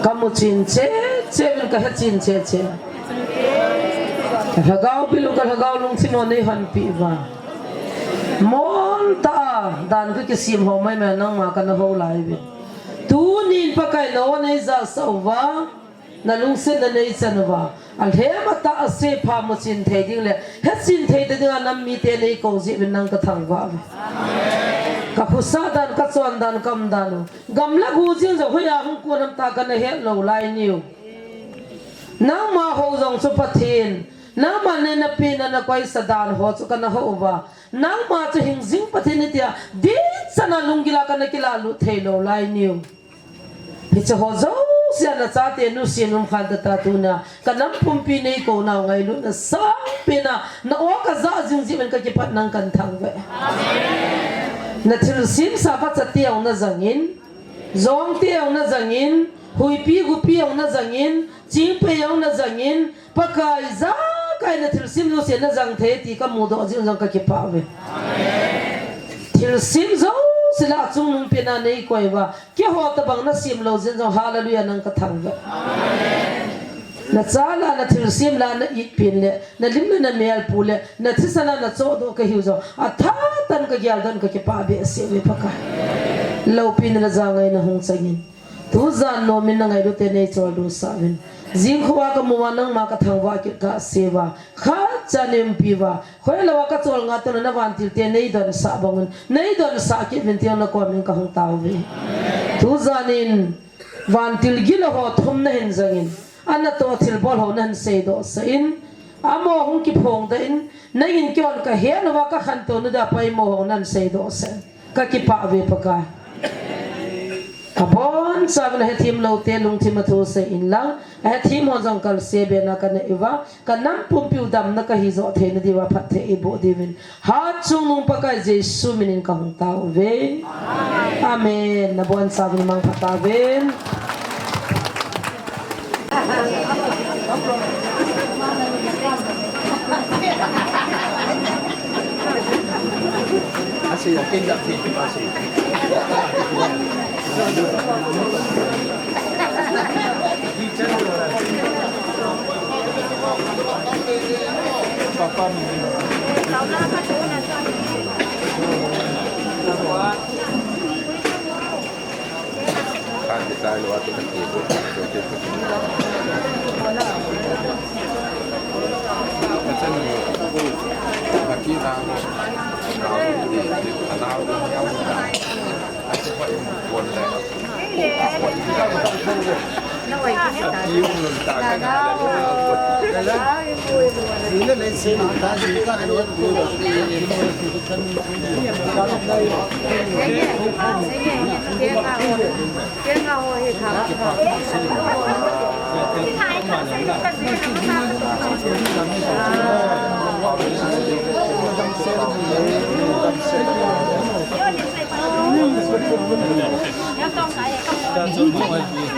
Ka muchin che che uvin, ka hechin che che. Ka lhagao bil u, ka lhagao lungthim u nei honpi uva. Moltah a dan ka kisem ho maimai nangma kana hou lai uvin. Tunin Pakai na o nei jahsah uva. Na lungsetna nei chan uva, alhem atah ase pha muchin thei ding le hechin thei ta dinga nam mite nei kou jeh uvin nang ka thangvah uve. Ka khosah dan, ka chon dan, ka um dan u, gam le go jing jong hoiya hung kon ham tia kana het lou lai niu. Nangma hou jong chu Pathen, nangma nei na pena na koisa dan ho chu kana hou uva. Nangma chu hingjing Pathen ahi tia, dichan a lunggil a kana kilah lut thei lou lai niu. Hiche ho jouse a na chate nusen um khan tata tuna, ka nam pumpi nei kou nau ngailutna sangpen a, na o ka ja jing jeh uvin ka kipat nang kan thangvah e. Na thilsem sa vacha teu na jangin, jong teu na jangin, huipi gupi ong na jangin, chingpei ong na jangin, Pakai, jakai na thilsem jouse na jang thei ti ka mudoh jeh un jong ka kipah uve. Thilsem jouse lah a chungnung pen a nei koi uva, keiho tabang na sem lou jeh un jong, hallelujah, nang ka thangvah. Na cha lah a, na thilsem lah a, na it pen le, na lim le na mel pu le, na thisan a na chohdoh ka hiu jong, athah tah in ka geldoh in ka kipah behseh uve Pakai. Loupina le jangaina hung changin. Tujan nomin na ngailute nei choldo sah uvin. Jingkho a ka mu uva nangma ka thangvah kit kah seuva. Khatcha nei umpi uva. Khoilou a ka cholngah tuna na vantilte nei donsah bang un. Nei donsah kit uvin tin na komin ka hung tao uve. Tujan in vantil gilou ho thum na hin jangin. Ana toh thilbol ho na hin seidoh sah in. Amaho hung kiphong doh in. Nangin keihon ka het uva ka khantou na dia poimo ho na hin seidoh sah in. Ka kipah uve Pakai. Abonchauvin ahethem loute lungthim a thusei inlang, ahethem ho jong kalse bena ka nei uva, ka nam pumpi u damna ka hijoh theina diuva phatthei eiboh diuvin. Hatchungnung Pakai Jesu minin ka hung tao uve. Amen. Nabonchauvin mangpha tauvin.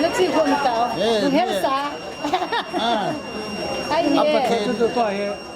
Let's see, what the hell? Hey, hey. Ah. Ai, apa ye. Ke?